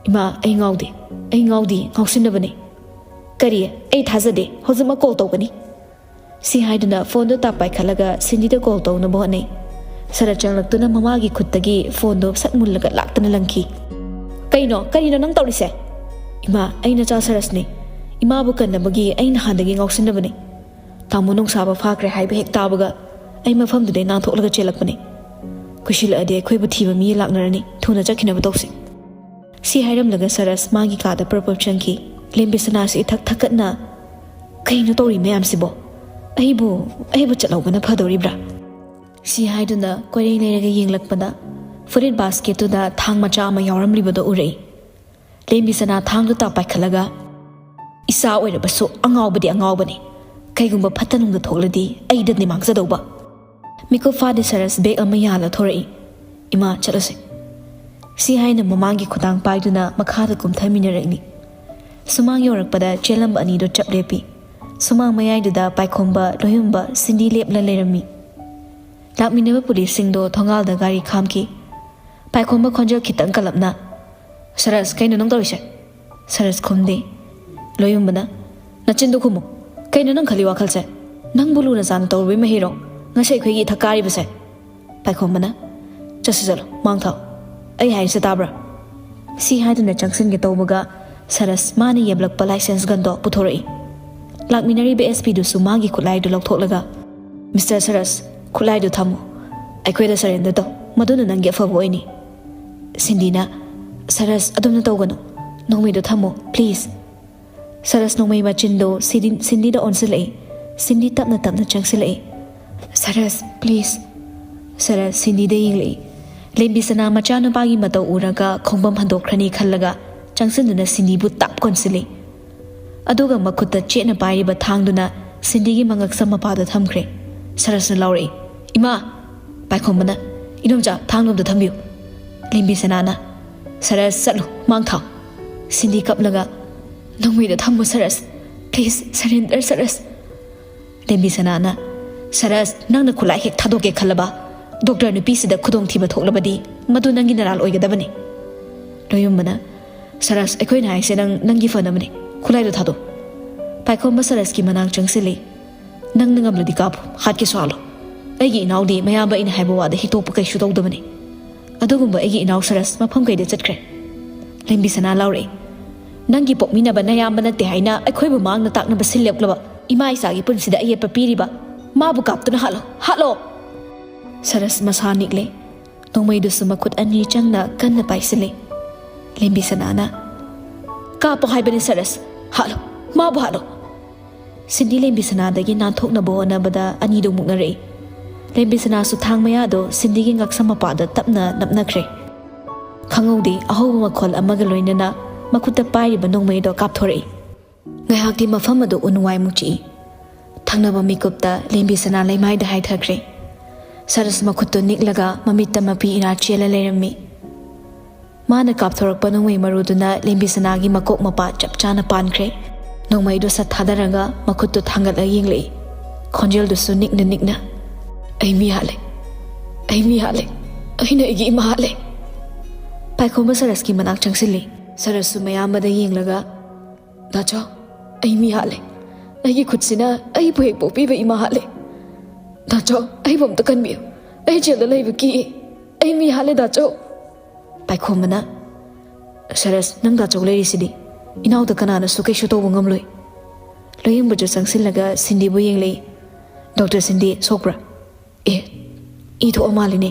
"ꯏꯃꯥ, ꯑꯩ ꯉꯥꯎꯗꯦ꯫ ꯑꯩ ꯉꯥꯎꯗꯦ, ꯉꯥꯎꯁꯤꯟꯅꯕꯅꯦ꯫" "ꯀꯔꯤ? ꯑꯩ ꯊꯥꯖꯗꯦ꯫ ꯍꯧꯖꯤꯛꯃꯛ ꯀꯣꯜ ꯇꯧꯒꯅꯤ꯫" ꯁꯤ ꯍꯥꯏꯗꯨꯅ ꯐꯣꯟꯗꯨ ꯇꯥꯛ ꯄꯥꯏꯈꯠꯂꯒ ꯁꯤꯟꯗꯤꯗ ꯀꯣꯜ ꯇꯧꯅꯕ ꯍꯣꯠꯅꯩ꯫ ꯁꯔꯠ ꯆꯪꯂꯛꯇꯨꯅ ꯃꯃꯥꯒꯤ ꯈꯨꯠꯇꯒꯤ ꯐꯣꯟꯗꯨ ꯁꯠ ꯃꯨꯜꯂꯒ ꯂꯥꯛꯇꯅ ꯂꯪꯈꯤ꯫ "ꯀꯩꯅꯣ? ꯀꯔꯤꯅꯣ ꯅꯪ ꯇꯧꯔꯤꯁꯦ?" "ꯏꯃꯥ, ꯑꯩ ꯅꯆꯥ ꯁꯔꯁꯅꯤ꯫ ꯏꯃꯥꯕꯨ ꯀꯟꯅꯕꯒꯤ ꯑꯩ ꯅꯍꯥꯟꯗꯒꯤ ꯉꯥꯎꯁꯤꯟꯅꯕꯅꯤ꯫ ꯇꯥꯃꯣ ꯅꯣꯡꯁꯥꯕ ꯐꯥꯈ꯭ꯔꯦ ꯍꯥꯏꯕ ꯍꯦꯛ ꯇꯥꯕꯒ ꯑꯩ ꯃꯐꯝꯗꯨꯗꯩ ꯅꯥꯟꯊꯣꯛꯂꯒ ꯆꯦꯜꯂꯛꯄꯅꯤ꯫ ꯀꯨꯏꯁꯤꯜꯂꯛꯑꯗꯤ ꯑꯩꯈꯣꯏꯕꯨ ꯊꯤꯕ ꯃꯤ ꯂꯥꯛꯅꯔꯅꯤ꯫ ꯊꯨꯅ ꯆꯠꯈꯤꯅꯕ ꯇꯧꯁꯤ꯫" ꯁꯤ ꯍꯥꯏꯔꯝꯂꯒ ꯁꯔꯁ ꯃꯥꯒꯤ ꯀꯥꯗ ꯄ꯭ꯔꯞ ꯄ꯭ꯔꯞ ꯆꯪꯈꯤ꯫ ꯂꯦꯝꯕꯤ ꯁꯅꯥꯁꯨ ꯏꯊꯛ ꯊꯛꯀꯠꯅ, "ꯀꯩꯅꯣ ꯇꯧꯔꯤ ꯃꯌꯥꯝꯁꯤꯕꯣ? ꯑꯩꯕꯨ, ꯑꯩꯕꯨ ꯆꯠꯍꯧꯕꯅ ꯐꯗꯧꯔꯤꯕ꯭ꯔꯥ?" ꯁꯤ ꯍꯥꯏꯗꯨꯅ ꯀꯣꯏꯔꯦꯡ ꯂꯩꯔꯒ ꯌꯦꯡꯂꯛꯄꯗ ꯐꯨꯔꯤꯠ ꯕꯥꯁꯀꯦꯠꯇꯨꯗ ꯊꯥꯡ ꯃꯆꯥ ꯑꯃ ꯌꯥꯎꯔꯝꯂꯤꯕꯗꯣ ꯎꯔꯛꯏ꯫ ꯂꯦꯝꯕꯤ ꯁꯅꯥ ꯊꯥꯡꯗꯨ ꯇꯥ ꯄꯥꯏꯈꯠꯂꯒ, "ꯏꯆꯥ ꯑꯣꯏꯔꯕꯁꯨ ꯑꯉꯥꯎꯕꯗꯤ ꯑꯉꯥꯎꯕꯅꯤ꯫ ꯀꯩꯒꯨꯝꯕ ꯐꯠꯇ ꯅꯨꯡꯗ ꯊꯣꯛꯂꯗꯤ ꯑꯩꯗꯅꯤ ꯃꯥꯡꯖꯗꯧꯕ꯫" ꯃꯤꯀꯨꯞ ꯐꯥꯗꯦ ꯁꯔꯁ ꯕꯦꯒ ꯑꯃ ꯌꯥꯜꯂ ꯊꯣꯔꯛꯏ꯫ "ꯏꯃꯥ, ꯆꯠꯂꯁꯤ꯫" ꯁꯤ ꯍꯥꯏꯅ ꯃꯃꯥꯡꯒꯤ ꯈꯨꯗꯥꯡ ꯄꯥꯏꯗꯨꯅ ꯃꯈꯥꯗ ꯀꯨꯝꯊꯃꯤꯟꯅꯔꯛꯏ꯫ ꯁꯨꯃꯥꯡ ꯌꯧꯔꯛꯄꯗ ꯆꯦꯜꯂꯝꯕ ꯑꯅꯤꯗꯨ ꯆꯞ ꯂꯦꯞꯄꯤ꯫ ꯁꯨꯃꯥꯡ ꯃꯌꯥꯏꯗꯨꯗ ꯄꯥꯏꯈꯣꯝꯕ, ꯂꯣꯌꯨꯝꯕ, ꯁꯤꯟꯗꯤ ꯂꯦꯞꯂ ꯂꯩꯔꯝꯃꯤ꯫ ꯂꯥꯛꯃꯤꯟꯅꯕ ꯄꯨꯂꯤꯁꯁꯤꯡꯗꯣ ꯊꯣꯡꯒꯥꯜꯗ ꯒꯥꯔꯤ ꯈꯥꯝꯈꯤ꯫ ꯄꯥꯏꯈꯣꯝꯕ ꯈꯣꯟꯖꯦꯜ ꯈꯤꯇꯪ ꯀꯜꯂꯞꯅ, "ꯁꯔꯁ, ꯀꯩꯅꯣ ꯅꯪ ꯇꯧꯔꯤꯁꯦ?" ꯁꯔꯁ ꯈꯨꯝꯗꯦ꯫ ꯂꯣꯌꯨꯝꯕꯅ, ꯅꯆꯤꯟꯗꯨ ꯈꯨꯝꯃꯨ꯫ ꯀꯩꯅꯣ ꯅꯪ ꯈꯜꯂꯤ ꯋꯥꯈꯜꯁꯦ? ꯅꯪꯕꯨ ꯂꯨꯅ ꯆꯥꯟꯅ ꯇꯧꯔꯨꯕꯩ ꯃꯍꯩꯔꯣ ꯉꯁꯤ ꯑꯩꯈꯣꯏꯒꯤ ꯏꯊꯛ ꯀꯥꯔꯤꯕꯁꯦ? ꯄꯥꯏꯈꯣꯝꯕꯅ, "ꯆꯠꯁꯤ ꯆꯠꯂꯣ, ꯃꯥꯡ ꯊꯥꯎ꯫ ꯑꯩ ꯍꯥꯏꯔꯤꯁꯦ ꯇꯥꯕ꯭ꯔꯥ?" ꯁꯤ ꯍꯥꯏꯗꯨꯅ ꯆꯪꯁꯤꯟꯒꯦ ꯇꯧꯕꯒ ꯁꯔꯁ ꯃꯥꯅ ꯌꯦꯞꯂꯛꯄ ꯂꯥꯏꯁꯦꯟꯁ ꯒꯟꯗꯣ ꯄꯨꯊꯣꯔꯛꯏ꯫ ꯂꯥꯛꯃꯤꯟꯅꯔꯤꯕ ꯑꯦꯁ ꯄꯤꯗꯨꯁꯨ ꯃꯥꯒꯤ ꯈꯨꯠꯂꯥꯏꯗꯨ ꯂꯧꯊꯣꯛꯂꯒ, "ꯃꯤꯁꯇꯔ ꯁꯔꯁ, ꯈꯨꯠꯂꯥꯏꯗꯨ ꯊꯝꯃꯨ꯫ ꯑꯩꯈꯣꯏꯗ ꯁꯔꯦꯟꯗꯔ ꯇꯧ꯫ ꯃꯗꯨꯅ ꯅꯪꯒꯤ ꯑꯐꯕ ꯑꯣꯏꯅꯤ꯫" ꯁꯤꯟꯗꯤꯅ, "ꯁꯔꯁ, ꯑꯗꯨꯝꯅ ꯇꯧꯒꯅꯨ꯫ ꯅꯣꯡꯃꯩꯗꯨ ꯊꯝꯃꯨ, ꯄ꯭ꯂꯤꯖ꯫" ꯁꯔꯁ ꯅꯣꯡꯃꯩ ꯃꯆꯤꯟꯗꯨ ꯁꯤꯗꯤ-, ꯁꯤꯟꯗꯤꯗ ꯑꯣꯟꯁꯤꯜꯂꯛꯏ꯫ ꯁꯤꯟꯗꯤ ꯇꯞꯅ ꯇꯞꯅ ꯆꯪꯁꯤꯜꯂꯛꯏ꯫ "ꯁꯔꯁ, ꯄ꯭ꯂꯤꯖ꯫" ꯁꯔꯁ ꯁꯤꯟꯗꯤꯗ ꯌꯦꯡꯂꯛꯏ꯫ ꯂꯦꯝꯕꯤꯁꯅꯥ ꯃꯆꯥꯅꯨꯄꯥꯒꯤ ꯃꯇꯧ ꯎꯔꯒ ꯈꯣꯡꯕꯝ ꯍꯟꯗꯣꯛꯈ꯭ꯔꯅꯤ ꯈꯜꯂꯒ ꯆꯪꯁꯤꯟꯗꯨꯅ ꯁꯤꯟꯗꯤꯕꯨ ꯇꯥꯞ ꯀꯣꯟꯁꯤꯜꯂꯤ꯫ ꯑꯗꯨꯒ ꯃꯈꯨꯠꯇ ꯆꯦꯠꯅ ꯄꯥꯏꯔꯤꯕ ꯊꯥꯡꯗꯨꯅ ꯁꯤꯟꯗꯤꯒꯤ ꯃꯉꯛꯁꯝ ꯃꯄꯥꯗ ꯊꯝꯈ꯭ꯔꯦ꯫ ꯁꯔꯁꯅ ꯂꯥꯎꯔꯛꯏ, "ꯏꯃꯥ!" ꯄꯥꯏꯈꯣꯝꯕꯅ, "ꯏꯅꯣꯝꯆꯥ, ꯊꯥꯡꯗꯣ ꯑꯝꯇ ꯊꯝꯕꯤꯌꯨ꯫" ꯂꯦꯝꯕꯤꯁꯅꯥꯅ, "ꯁꯔꯁ, ꯆꯠꯂꯨ, ꯃꯥꯡ ꯊꯥꯎ꯫" ꯁꯤꯟꯗꯤ ꯀꯞꯂꯒ, "ꯅꯣꯡꯃꯩꯗꯣ ꯊꯝꯃꯨ ꯁꯔꯁ, ꯄ꯭ꯂꯤꯖ, ꯁꯔꯦꯟꯗꯔ ꯁꯔꯁ꯫" ꯂꯦꯝꯕꯤꯁꯅꯥꯅ, "ꯁꯔꯁ, ꯅꯪꯅ ꯈꯨꯠꯂꯥꯏ ꯍꯦꯛ ꯊꯥꯗꯣꯛꯀꯦ ꯈꯜꯂꯕ, ꯗꯣꯛꯇꯔ ꯅꯨꯄꯤꯁꯤꯗ ꯈꯨꯗꯣꯡꯊꯤꯕ ꯊꯣꯛꯂꯕꯗꯤ ꯃꯗꯨ ꯅꯪꯒꯤ ꯅꯔꯥꯜ ꯑꯣꯏꯒꯗꯕꯅꯤ꯫" ꯂꯣꯌꯨꯝꯕꯅ, "ꯁꯔꯁ, ꯑꯩꯈꯣꯏꯅ ꯍꯥꯏꯁꯦ ꯅꯪ, ꯅꯪꯒꯤ ꯐꯅꯕꯅꯤ꯫ ꯈꯨꯠꯂꯥꯏꯗꯣ ꯊꯥꯗꯣꯛ꯫" ꯄꯥꯏꯈꯣꯝꯕ ꯁꯔꯁꯀꯤ ꯃꯅꯥꯛ ꯆꯪꯁꯤꯜꯂꯤ꯫ "ꯅꯪꯅ ꯉꯝꯂꯗꯤ ꯀꯥꯞꯄꯨ, ꯍꯥꯠꯀꯦꯁꯨ ꯍꯥꯠꯂꯣ꯫ ꯑꯩꯒꯤ ꯏꯅꯥꯎꯗꯤ ꯃꯌꯥꯝꯕ ꯑꯩꯅ ꯍꯥꯏꯕ ꯋꯥꯗ ꯍꯤꯇꯣꯛꯄ ꯀꯩꯁꯨ ꯇꯧꯗꯕꯅꯤ꯫ ꯑꯗꯨꯒꯨꯝꯕ ꯑꯩꯒꯤ ꯏꯅꯥꯎ ꯁꯔꯁ ꯃꯐꯝ ꯀꯩꯗ ꯆꯠꯈ꯭ꯔꯦ?" ꯂꯦꯝꯕꯤꯁꯅꯥ ꯂꯥꯎꯔꯛꯏ, "ꯅꯪꯒꯤ ꯄꯣꯛꯃꯤꯟꯅꯕ ꯅꯌꯥꯝꯕ ꯅꯠꯇꯦ ꯍꯥꯏꯅ ꯑꯩꯈꯣꯏꯕꯨ ꯃꯥꯡꯅ ꯇꯥꯛꯅꯕ ꯁꯤꯜꯂꯛꯂꯕ, ꯏꯃꯥ ꯏꯆꯥꯒꯤ ꯄꯨꯟꯁꯤꯗ ꯑꯌꯦꯠꯄ ꯄꯤꯔꯤꯕ, ꯃꯥꯕꯨ ꯀꯥꯞꯇꯨꯅ ꯍꯥꯠꯂꯣ, ꯍꯥꯠꯂꯣ!" ꯁꯔꯁ ꯃꯁꯥ ꯅꯤꯛꯂꯦ꯫ ꯅꯣꯡꯃꯩꯗꯨꯁꯨ ꯃꯈꯨꯠ ꯑꯅꯤ ꯆꯪꯅ ꯀꯟꯅ ꯄꯥꯏꯁꯤꯜꯂꯤ꯫ ꯂꯦꯝꯕꯤꯁꯅꯥꯅ, "ꯀꯥꯞꯄꯣ ꯍꯥꯏꯕꯅꯤ ꯁꯔꯁ, ꯍꯥꯠꯂꯣ, ꯃꯥꯕꯨ ꯍꯥꯠꯂꯣ!" ꯁꯤꯟꯗꯤ ꯂꯦꯝꯕꯤꯁꯅꯥꯗꯒꯤ ꯅꯥꯟꯊꯣꯛꯅꯕ ꯍꯣꯠꯅꯕꯗ ꯑꯅꯤꯗꯨ ꯃꯨꯛꯅꯔꯛꯏ꯫ ꯂꯦꯝꯕꯤꯁꯅꯥꯁꯨ ꯊꯥꯡ ꯃꯌꯥꯗꯣ ꯁꯤꯟꯗꯤꯒꯤ ꯉꯛꯁꯝ ꯃꯄꯥꯗ ꯇꯞꯅ ꯅꯞꯅꯈ꯭ꯔꯦ꯫ ꯈꯪꯍꯧꯗꯦ, ꯑꯍꯧꯕ ꯃꯈꯣꯜ ꯑꯃꯒ ꯂꯣꯏꯅꯅ ꯃꯈꯨꯠꯇ ꯄꯥꯏꯔꯤꯕ ꯅꯣꯡꯃꯩꯗꯣ ꯀꯥꯞꯊꯣꯔꯛꯏ꯫ ꯉꯥꯏꯍꯥꯛꯇꯤ ꯃꯐꯝ ꯑꯗꯨ ꯎꯟ ꯋꯥꯏꯃꯨꯛ ꯆꯤꯛꯏ꯫ ꯊꯪꯅꯕ ꯃꯤꯀꯨꯞꯇ ꯂꯦꯝꯕꯤꯁꯅꯥ ꯂꯩꯃꯥꯏꯗ ꯍꯥꯏꯊꯈ꯭ꯔꯦ꯫ ꯁꯔꯁ ꯃꯈꯨꯠꯇꯨ ꯅꯤꯛꯂꯒ ꯃꯃꯤꯠꯇ ꯃꯄꯤ ꯏꯔꯥ ꯆꯦꯜꯂ ꯂꯩꯔꯝꯃꯤ꯫ ꯃꯥꯅ ꯀꯥꯞꯊꯣꯔꯛꯄ ꯅꯣꯡꯃꯩ ꯃꯔꯨꯗꯨꯅ ꯂꯦꯝꯕꯤꯁꯅꯥꯒꯤ ꯃꯀꯣꯛ ꯃꯄꯥ ꯆꯞ ꯆꯥꯅ ꯄꯥꯟꯈ꯭ꯔꯦ꯫ ꯅꯣꯡꯃꯩꯗꯨ ꯁꯠ ꯊꯥꯗꯔꯒ ꯃꯈꯨꯠꯇꯨ ꯊꯥꯡꯒꯠꯂ ꯌꯦꯡꯂꯛꯏ꯫ ꯈꯣꯟꯖꯦꯜꯗꯨꯁꯨ ꯅꯤꯛꯅ ꯅꯤꯛꯅ, "ꯑꯩ ꯃꯤ ꯍꯥꯠꯂꯦ, ꯑꯩ ꯃꯤ ꯍꯥꯠꯂꯦ, ꯑꯩꯅ ꯑꯩꯒꯤ ꯏꯃꯥ ꯍꯥꯠꯂꯦ!" ꯄꯥꯏꯈꯣꯝꯕ ꯁꯔꯁꯀꯤ ꯃꯅꯥꯛ ꯆꯪꯁꯤꯜꯂꯤ꯫ ꯁꯔꯁꯁꯨ ꯃꯌꯥꯝꯕꯗ ꯌꯦꯡꯂꯒ, "ꯗꯥꯆꯧ, ꯑꯩ ꯃꯤ ꯍꯥꯠꯂꯦ꯫ ꯑꯩꯒꯤ ꯈꯨꯠꯁꯤꯅ ꯑꯩꯕꯨ ꯍꯦꯛ ꯄꯣꯛꯄꯤꯕ ꯏꯃꯥ ꯍꯥꯠꯂꯦ꯫ ꯗꯥꯆꯧ, ꯑꯩꯕꯨ ꯑꯝꯇ ꯀꯟꯕꯤꯌꯨ꯫ ꯑꯩ ꯖꯦꯜꯗ ꯂꯩꯕ ꯀꯤꯌꯦ꯫ ꯑꯩ ꯃꯤ ꯍꯥꯠꯂꯦ, ꯗꯥꯆꯧ꯫ ꯄꯥꯏꯈꯣꯝꯕꯅ, "ꯁꯔꯁ, ꯅꯪ ꯗꯥꯆꯧ ꯂꯩꯔꯤꯁꯤꯗꯤ꯫ ꯏꯅꯥꯎꯗ ꯀꯅꯥꯅꯁꯨ ꯀꯩꯁꯨ ꯇꯧꯕ ꯉꯝꯂꯣꯏ꯫" ꯂꯣꯌꯨꯝꯕꯁꯨ ꯆꯪꯁꯤꯜꯂꯒ ꯁꯤꯟꯗꯤꯕꯨ ꯌꯦꯡꯂꯛꯏ꯫ "ꯗꯣꯛꯇꯔ ꯁꯤꯟꯗꯤ, ꯁꯣꯛꯄ꯭ꯔꯥ?" "ꯑꯦ, ꯏ ꯊꯣꯛꯑ ꯃꯥꯜꯂꯤꯅꯦ꯫"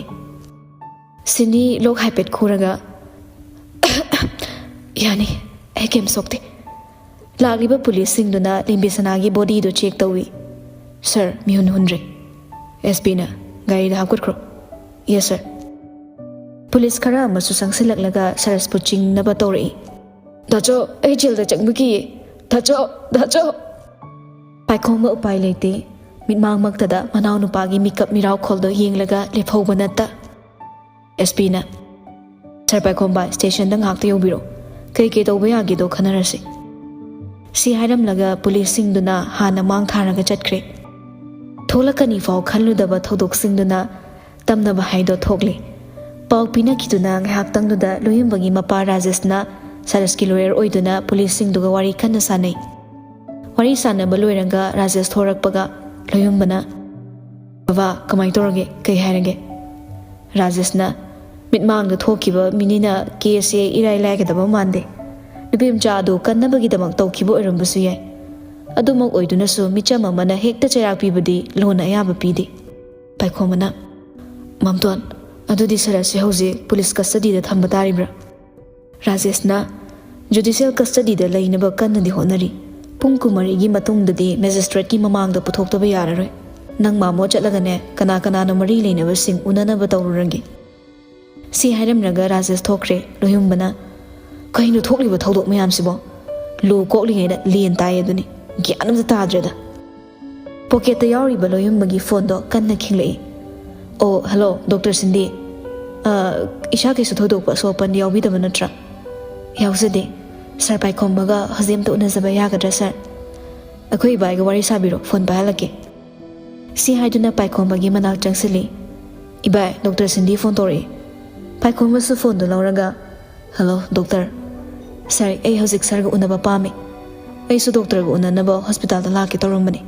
ꯁꯤꯟꯗꯤ ꯂꯣꯛ ꯍꯥꯏꯐꯦꯠ ꯈꯨꯔꯒ, "ꯌꯥꯅꯤ, ꯑꯩ ꯀꯩꯝ ꯁꯣꯛꯇꯦ꯫ ꯂꯥꯛꯂꯤꯕ ꯄꯨꯂꯤꯁꯁꯤꯡꯗꯨꯅ ꯂꯤꯝꯕꯤꯁꯅꯥꯒꯤ ꯕꯣꯗꯤꯗꯨ ꯆꯦꯛ ꯇꯧꯏ꯫ ꯁꯥꯔ, ꯃꯤꯍꯨꯟ ꯍꯨꯟꯗ꯭ꯔꯤ꯫" ꯑꯦꯁ ꯄꯤꯅ, "ꯒꯥꯔꯤꯗ ꯍꯥꯞꯀꯠꯈ꯭ꯔꯣ꯫" "ꯌꯦꯁ, ꯁꯥꯔ꯫" ꯄꯨꯂꯤꯁ ꯈꯔ ꯑꯃꯁꯨ ꯆꯪꯁꯤꯜꯂꯛꯂꯒ ꯁꯔꯁꯄꯨ ꯆꯤꯡꯅꯕ ꯇꯧꯔꯛꯏ꯫ "ꯗꯥꯆꯧ, ꯑꯩ ꯖꯦꯜꯗ ꯆꯪꯕ ꯀꯤꯌꯦ꯫ ꯗꯥꯆꯧ, ꯗꯥꯆꯧ!" ꯄꯥꯏꯈꯣꯝꯕ ꯎꯄꯥꯏ ꯂꯩꯇꯦ꯫ ꯃꯤꯠꯃꯥꯡꯃꯛꯇꯗ ꯃꯅꯥꯎꯅꯨꯄꯥꯒꯤ ꯃꯤꯀꯞ ꯃꯤꯔꯥꯎꯈꯣꯜꯗꯣ ꯌꯦꯡꯂꯒ ꯂꯦꯞꯍꯧꯕ ꯅꯠꯇ꯫ ꯑꯦꯁ ꯄꯤꯅ, "ꯁꯥꯔ ꯄꯥꯏꯈꯣꯝꯕ, ꯁ꯭ꯇꯦꯁꯟꯗ ꯉꯥꯏꯍꯥꯛꯇ ꯌꯧꯕꯤꯔꯣ꯫ ꯀꯩ ꯀꯩ ꯇꯧꯕ ꯌꯥꯒꯦꯗꯣ ꯈꯟꯅꯔꯁꯤ꯫" ꯁꯤ ꯍꯥꯏꯔꯝꯂꯒ ꯄꯨꯂꯤꯁꯁꯤꯡꯗꯨꯅ ꯍꯥꯟꯅ ꯃꯥꯡ ꯊꯥꯔꯒ ꯆꯠꯈ꯭ꯔꯦ꯫ ꯊꯣꯛꯂꯛꯀꯅꯤ ꯐꯥꯎ ꯈꯜꯂꯨꯗꯕ ꯊꯧꯗꯣꯛꯁꯤꯡꯗꯨꯅ ꯇꯝꯅꯕ ꯍꯥꯏꯗꯣ ꯊꯣꯛꯂꯦ꯫ ꯄꯥꯎ ꯄꯤꯅꯈꯤꯗꯨꯅ ꯉꯥꯏꯍꯥꯛꯇꯪꯗꯨꯗ ꯂꯣꯌꯨꯝꯕꯒꯤ ꯃꯄꯥ ꯔꯥꯖꯦꯁꯅ ꯁꯔꯁꯀꯤ ꯂꯣꯌꯔ ꯑꯣꯏꯗꯨꯅ ꯄꯨꯂꯤꯁꯁꯤꯡꯗꯨꯒ ꯋꯥꯔꯤ ꯀꯟꯅ ꯁꯥꯟꯅꯩ꯫ ꯋꯥꯔꯤ ꯁꯥꯟꯅꯕ ꯂꯣꯏꯔꯒ ꯔꯥꯖꯦꯁ ꯊꯣꯔꯛꯄꯒ ꯂꯣꯌꯨꯝꯕꯅ, "ꯕꯕꯥ, ꯀꯃꯥꯏꯅ ꯇꯧꯔꯒꯦ? ꯀꯩ ꯍꯥꯏꯔꯒꯦ?" ꯔꯥꯖꯦꯁꯅ, "ꯃꯤꯠꯃꯥꯡꯗ ꯊꯣꯛꯈꯤꯕ ꯃꯤꯅꯤꯅ ꯀꯦꯁꯁꯦ ꯏꯔꯥꯏ ꯂꯥꯏꯒꯗꯕ ꯃꯥꯟꯗꯦ꯫ ꯅꯨꯄꯤ ꯃꯆꯥ ꯑꯗꯨ ꯀꯟꯅꯕꯒꯤꯗꯃꯛ ꯇꯧꯈꯤꯕ ꯑꯣꯏꯔꯝꯕꯁꯨ ꯌꯥꯏ꯫ ꯑꯗꯨꯃꯛ ꯑꯣꯏꯗꯨꯅꯁꯨ ꯃꯤꯆꯝ ꯑꯃꯅ ꯍꯦꯛꯇ ꯆꯩꯔꯥꯛ ꯄꯤꯕꯗꯤ ꯂꯣꯅ ꯑꯌꯥꯕ ꯄꯤꯗꯦ꯫" ꯄꯥꯏꯈꯣꯝꯕꯅ, "ꯃꯥꯝꯇꯣꯟ, ꯑꯗꯨꯗꯤ ꯁꯔꯁꯁꯦ ꯍꯧꯖꯤꯛ ꯄꯨꯂꯤꯁ ꯀꯁꯇꯗꯤꯗ ꯊꯝꯕ ꯇꯥꯔꯤꯕ꯭ꯔꯥ?" ꯔꯥꯖꯦꯁꯅ, "ꯖꯨꯗꯤꯁꯤꯌꯦꯜ ꯀꯁꯇꯗꯤꯗ ꯂꯩꯅꯕ ꯀꯟꯅꯗꯤ ꯍꯣꯠꯅꯔꯤ꯫ ꯄꯨꯡ ꯀꯨꯟꯃꯔꯤꯒꯤ ꯃꯇꯨꯡꯗꯗꯤ ꯃꯦꯖꯤꯁꯇ꯭ꯔꯦꯠꯀꯤ ꯃꯃꯥꯡꯗ ꯄꯨꯊꯣꯛꯇꯕ ꯌꯥꯔꯔꯣꯏ꯫ ꯅꯪ ꯃꯥꯃꯣ ꯆꯠꯂꯒꯅꯦ, ꯀꯅꯥ ꯀꯅꯥꯅꯣ ꯃꯔꯤ ꯂꯩꯅꯕꯁꯤꯡ ꯎꯅꯅꯕ ꯇꯧꯔꯨꯔꯒꯦ꯫" ꯁꯤ ꯍꯥꯏꯔꯝꯂꯒ ꯔꯥꯖꯦꯁ ꯊꯣꯛꯈ꯭ꯔꯦ꯫ ꯂꯣꯌꯨꯝꯕꯅ, "ꯀꯩꯅꯣ ꯊꯣꯛꯂꯤꯕ ꯊꯧꯗꯣꯛ ꯃꯌꯥꯝꯁꯤꯕꯣ? ꯂꯨ ꯀꯣꯛꯂꯤꯉꯩꯗ ꯂꯦꯟ ꯇꯥꯏ ꯑꯗꯨꯅꯤ꯫ ꯒ꯭ꯌꯥꯟ ꯑꯝꯇ ꯇꯥꯗ꯭ꯔꯦꯗ꯫" ꯄꯣꯀꯦꯠꯇ ꯌꯥꯎꯔꯤꯕ ꯂꯣꯌꯨꯝꯕꯒꯤ ꯐꯣꯟꯗꯣ ꯀꯟꯅ ꯈꯤꯡꯂꯛꯏ꯫ "ꯑꯣ, ꯍꯜꯂꯣ, ꯗꯣꯛꯇꯔ ꯁꯤꯟꯗꯤ꯫ ꯑ, ꯏꯁꯥ ꯀꯩꯁꯨ ꯊꯣꯏꯗꯣꯛꯄ ꯑꯁꯣꯛ ꯑꯄꯟ ꯌꯥꯎꯕꯤꯗꯕ ꯅꯠꯇ꯭ꯔꯥ?" "ꯌꯥꯎꯖꯗꯦ꯫ ꯁꯥꯔ ꯄꯥꯏꯈꯣꯝꯕꯒ ꯍꯧꯖꯤꯛ ꯑꯝꯇ ꯎꯅꯖꯕ ꯌꯥꯒꯗ꯭ꯔꯥ, ꯁꯥꯔ?" "ꯑꯩꯈꯣꯏ ꯏꯕꯥꯏꯒ ꯋꯥꯔꯤ ꯁꯥꯕꯤꯔꯣ, ꯐꯣꯟ ꯄꯥꯏꯍꯜꯂꯛꯀꯦ꯫" ꯁꯤ ꯍꯥꯏꯗꯨꯅ ꯄꯥꯏꯈꯣꯝꯕꯒꯤ ꯃꯅꯥꯛ ꯆꯪꯁꯤꯜꯂꯤ꯫ "ꯏꯕꯥꯏ, ꯗꯣꯛꯇꯔ ꯁꯤꯟꯗꯤ ꯐꯣꯟ ꯇꯧꯔꯛꯏ꯫" ꯄꯥꯏꯈꯣꯝꯕꯁꯨ ꯐꯣꯟꯗꯣ ꯂꯧꯔꯒ, "ꯍꯜꯂꯣ, ꯗꯣꯛꯇꯔ꯫ ꯁꯥꯔ, ꯑꯩ ꯍꯧꯖꯤꯛ ꯁꯥꯔꯒ ꯎꯅꯕ ꯄꯥꯝꯃꯤ꯫ ꯑꯩꯁꯨ ꯗꯣꯛꯇꯔꯒ ꯎꯅꯅꯕ ꯍꯣꯁꯄꯤꯇꯥꯜꯗ ꯂꯥꯛꯀꯦ ꯇꯧꯔꯝꯕꯅꯤ꯫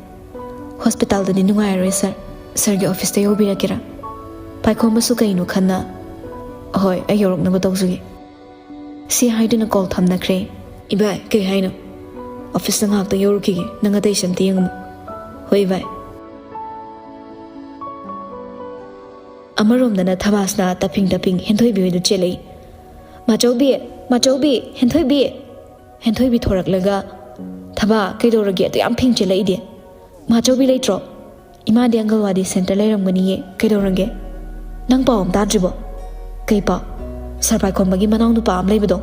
ꯍꯣꯁꯄꯤꯇꯥꯜꯗꯗꯤ ꯅꯨꯡꯉꯥꯏꯔꯔꯣꯏ ꯁꯥꯔ꯫ ꯁꯥꯔꯒꯤ ꯑꯣꯐꯤꯁꯇ ꯌꯧꯕꯤꯔꯛꯀꯦꯔꯥ? ꯄꯥꯏꯈꯣꯝꯕꯁꯨ ꯀꯩꯅꯣ ꯈꯟꯅ, ꯍꯣꯏ, ꯑꯩ ꯌꯧꯔꯛꯅꯕ ꯇꯧꯖꯒꯦ꯫ ꯁꯤ ꯍꯥꯏꯗꯨꯅ ꯀꯣꯜ ꯊꯝꯅꯈ꯭ꯔꯦ꯫ ꯏꯕꯥꯏ, ꯀꯩ ꯍꯥꯏꯅꯣ? ꯑꯣꯐꯤꯁꯇ ꯉꯥꯏꯍꯥꯛꯇ ꯌꯧꯔꯨꯈꯤꯒꯦ, ꯅꯪ ꯑꯇꯩꯁꯦ ꯑꯝꯇ ꯌꯦꯡꯉꯝꯃꯨ꯫ ꯍꯣꯏ ꯏꯕꯥꯏ꯫ ꯑꯃꯔꯣꯝꯗꯅ ꯊꯕꯥꯁꯅ ꯇꯞꯐꯤꯡ ꯇꯞꯐꯤꯡ ꯍꯦꯟꯊꯣꯏꯕꯤ ꯍꯣꯏꯗ ꯆꯦꯜꯂꯛꯏ꯫ "ꯃꯥꯆꯧꯕꯤ! ꯃꯥꯆꯧꯕꯤ! ꯍꯦꯟꯊꯣꯏꯕꯤ!" ꯍꯦꯟꯊꯣꯏꯕꯤ ꯊꯣꯔꯛꯂꯒ, "ꯊꯕꯥ, ꯀꯩꯗꯧꯔꯒꯦ ꯑꯗꯨ ꯌꯥꯝ ꯐꯤꯡ ꯆꯦꯜꯂꯛꯏꯗꯤ? ꯃꯥꯆꯧꯕꯤ ꯂꯩꯇ꯭ꯔꯣ?" "ꯏꯃꯥꯗꯤ ꯑꯪꯒꯜꯋꯥꯗꯤ ꯁꯦꯟꯇꯔ ꯂꯩꯔꯝꯒꯅꯤꯌꯦ, ꯀꯩꯗꯧꯔꯒꯦ? ꯅꯪ ꯄꯥꯎ ꯑꯃ ꯇꯥꯗ꯭ꯔꯤꯕꯣ?" "ꯀꯩ ꯄꯥꯎ?" "ꯁꯥꯔ ꯄꯥꯏꯈꯣꯝꯕꯒꯤ ꯃꯅꯥꯎ ꯅꯨꯄꯥ ꯑꯃ ꯂꯩꯕꯗꯣ,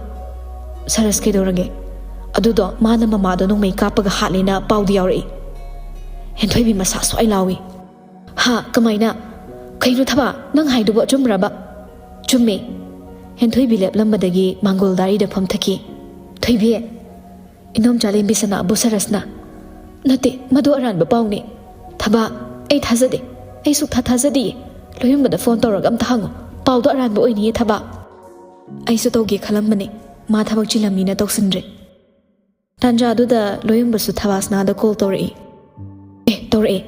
ꯁꯔꯁ, ꯀꯩꯗꯧꯔꯒꯦ? ꯑꯗꯨꯗꯣ ꯃꯥꯅ ꯃꯃꯥꯗꯣ ꯅꯣꯡꯃꯩ ꯀꯥꯞꯄꯒ ꯍꯥꯠꯂꯦꯅ ꯄꯥꯎꯗꯤ ꯌꯥꯎꯔꯛꯏ꯫" ꯍꯦꯟꯊꯣꯏꯕꯤ ꯃꯁꯥ ꯁ꯭ꯋꯥꯏ ꯂꯥꯎꯏ꯫ "ꯍꯥ? ꯀꯃꯥꯏꯅ? ꯀꯩꯅꯣ ꯊꯕꯥ, ꯅꯪ ꯍꯥꯏꯗꯨꯕꯨ ꯑꯆꯨꯝꯕ꯭ꯔꯕ?" "ꯆꯨꯝꯃꯦ꯫" ꯍꯦꯟꯊꯣꯏꯕꯤ ꯂꯦꯞꯂꯝꯕꯗꯒꯤ ꯃꯥꯡꯒꯣꯜ ꯗꯥꯔꯤꯗ ꯐꯝꯊꯈꯤ꯫ "ꯊꯣꯏꯕꯤ, ꯏꯅꯣꯝꯆꯥ ꯂꯦꯝꯕꯤꯁꯅꯥꯕꯨ ꯁꯔꯁꯅ?" "ꯅꯠꯇꯦ, ꯃꯗꯨ ꯑꯔꯥꯟꯕ ꯄꯥꯎꯅꯦ꯫ ꯊꯕꯥ, ꯑꯩ ꯊꯥꯖꯗꯦ꯫ ꯑꯩ ꯁꯨꯛꯊꯥ ꯊꯥꯖꯗꯤꯌꯦ꯫ ꯂꯣꯌꯨꯝꯕꯗ ꯐꯣꯟ ꯇꯧꯔꯒ ꯑꯝꯇ ꯍꯪꯉꯣ꯫ ꯄꯥꯎꯗꯣ ꯑꯔꯥꯟꯕ ꯑꯣꯏꯅꯤꯌꯦ ꯊꯕꯥ꯫" ꯑꯩꯁꯨ ꯇꯧꯒꯦ ꯈꯜꯂꯝꯕꯅꯦ, ꯃꯥ ꯊꯕꯛ ꯆꯤꯜꯂꯝꯃꯤꯅ ꯇꯧꯁꯤꯟꯗ꯭ꯔꯦ꯫ ꯇꯥꯟꯖꯥꯗꯨꯗ ꯂꯣꯌꯨꯝꯕꯁꯨ ꯊꯕꯥꯁꯅꯥꯗ ꯀꯣꯜ ꯇꯧꯔꯛꯏ꯫ ꯑꯦ, ꯇꯧꯔꯛꯑꯦ꯫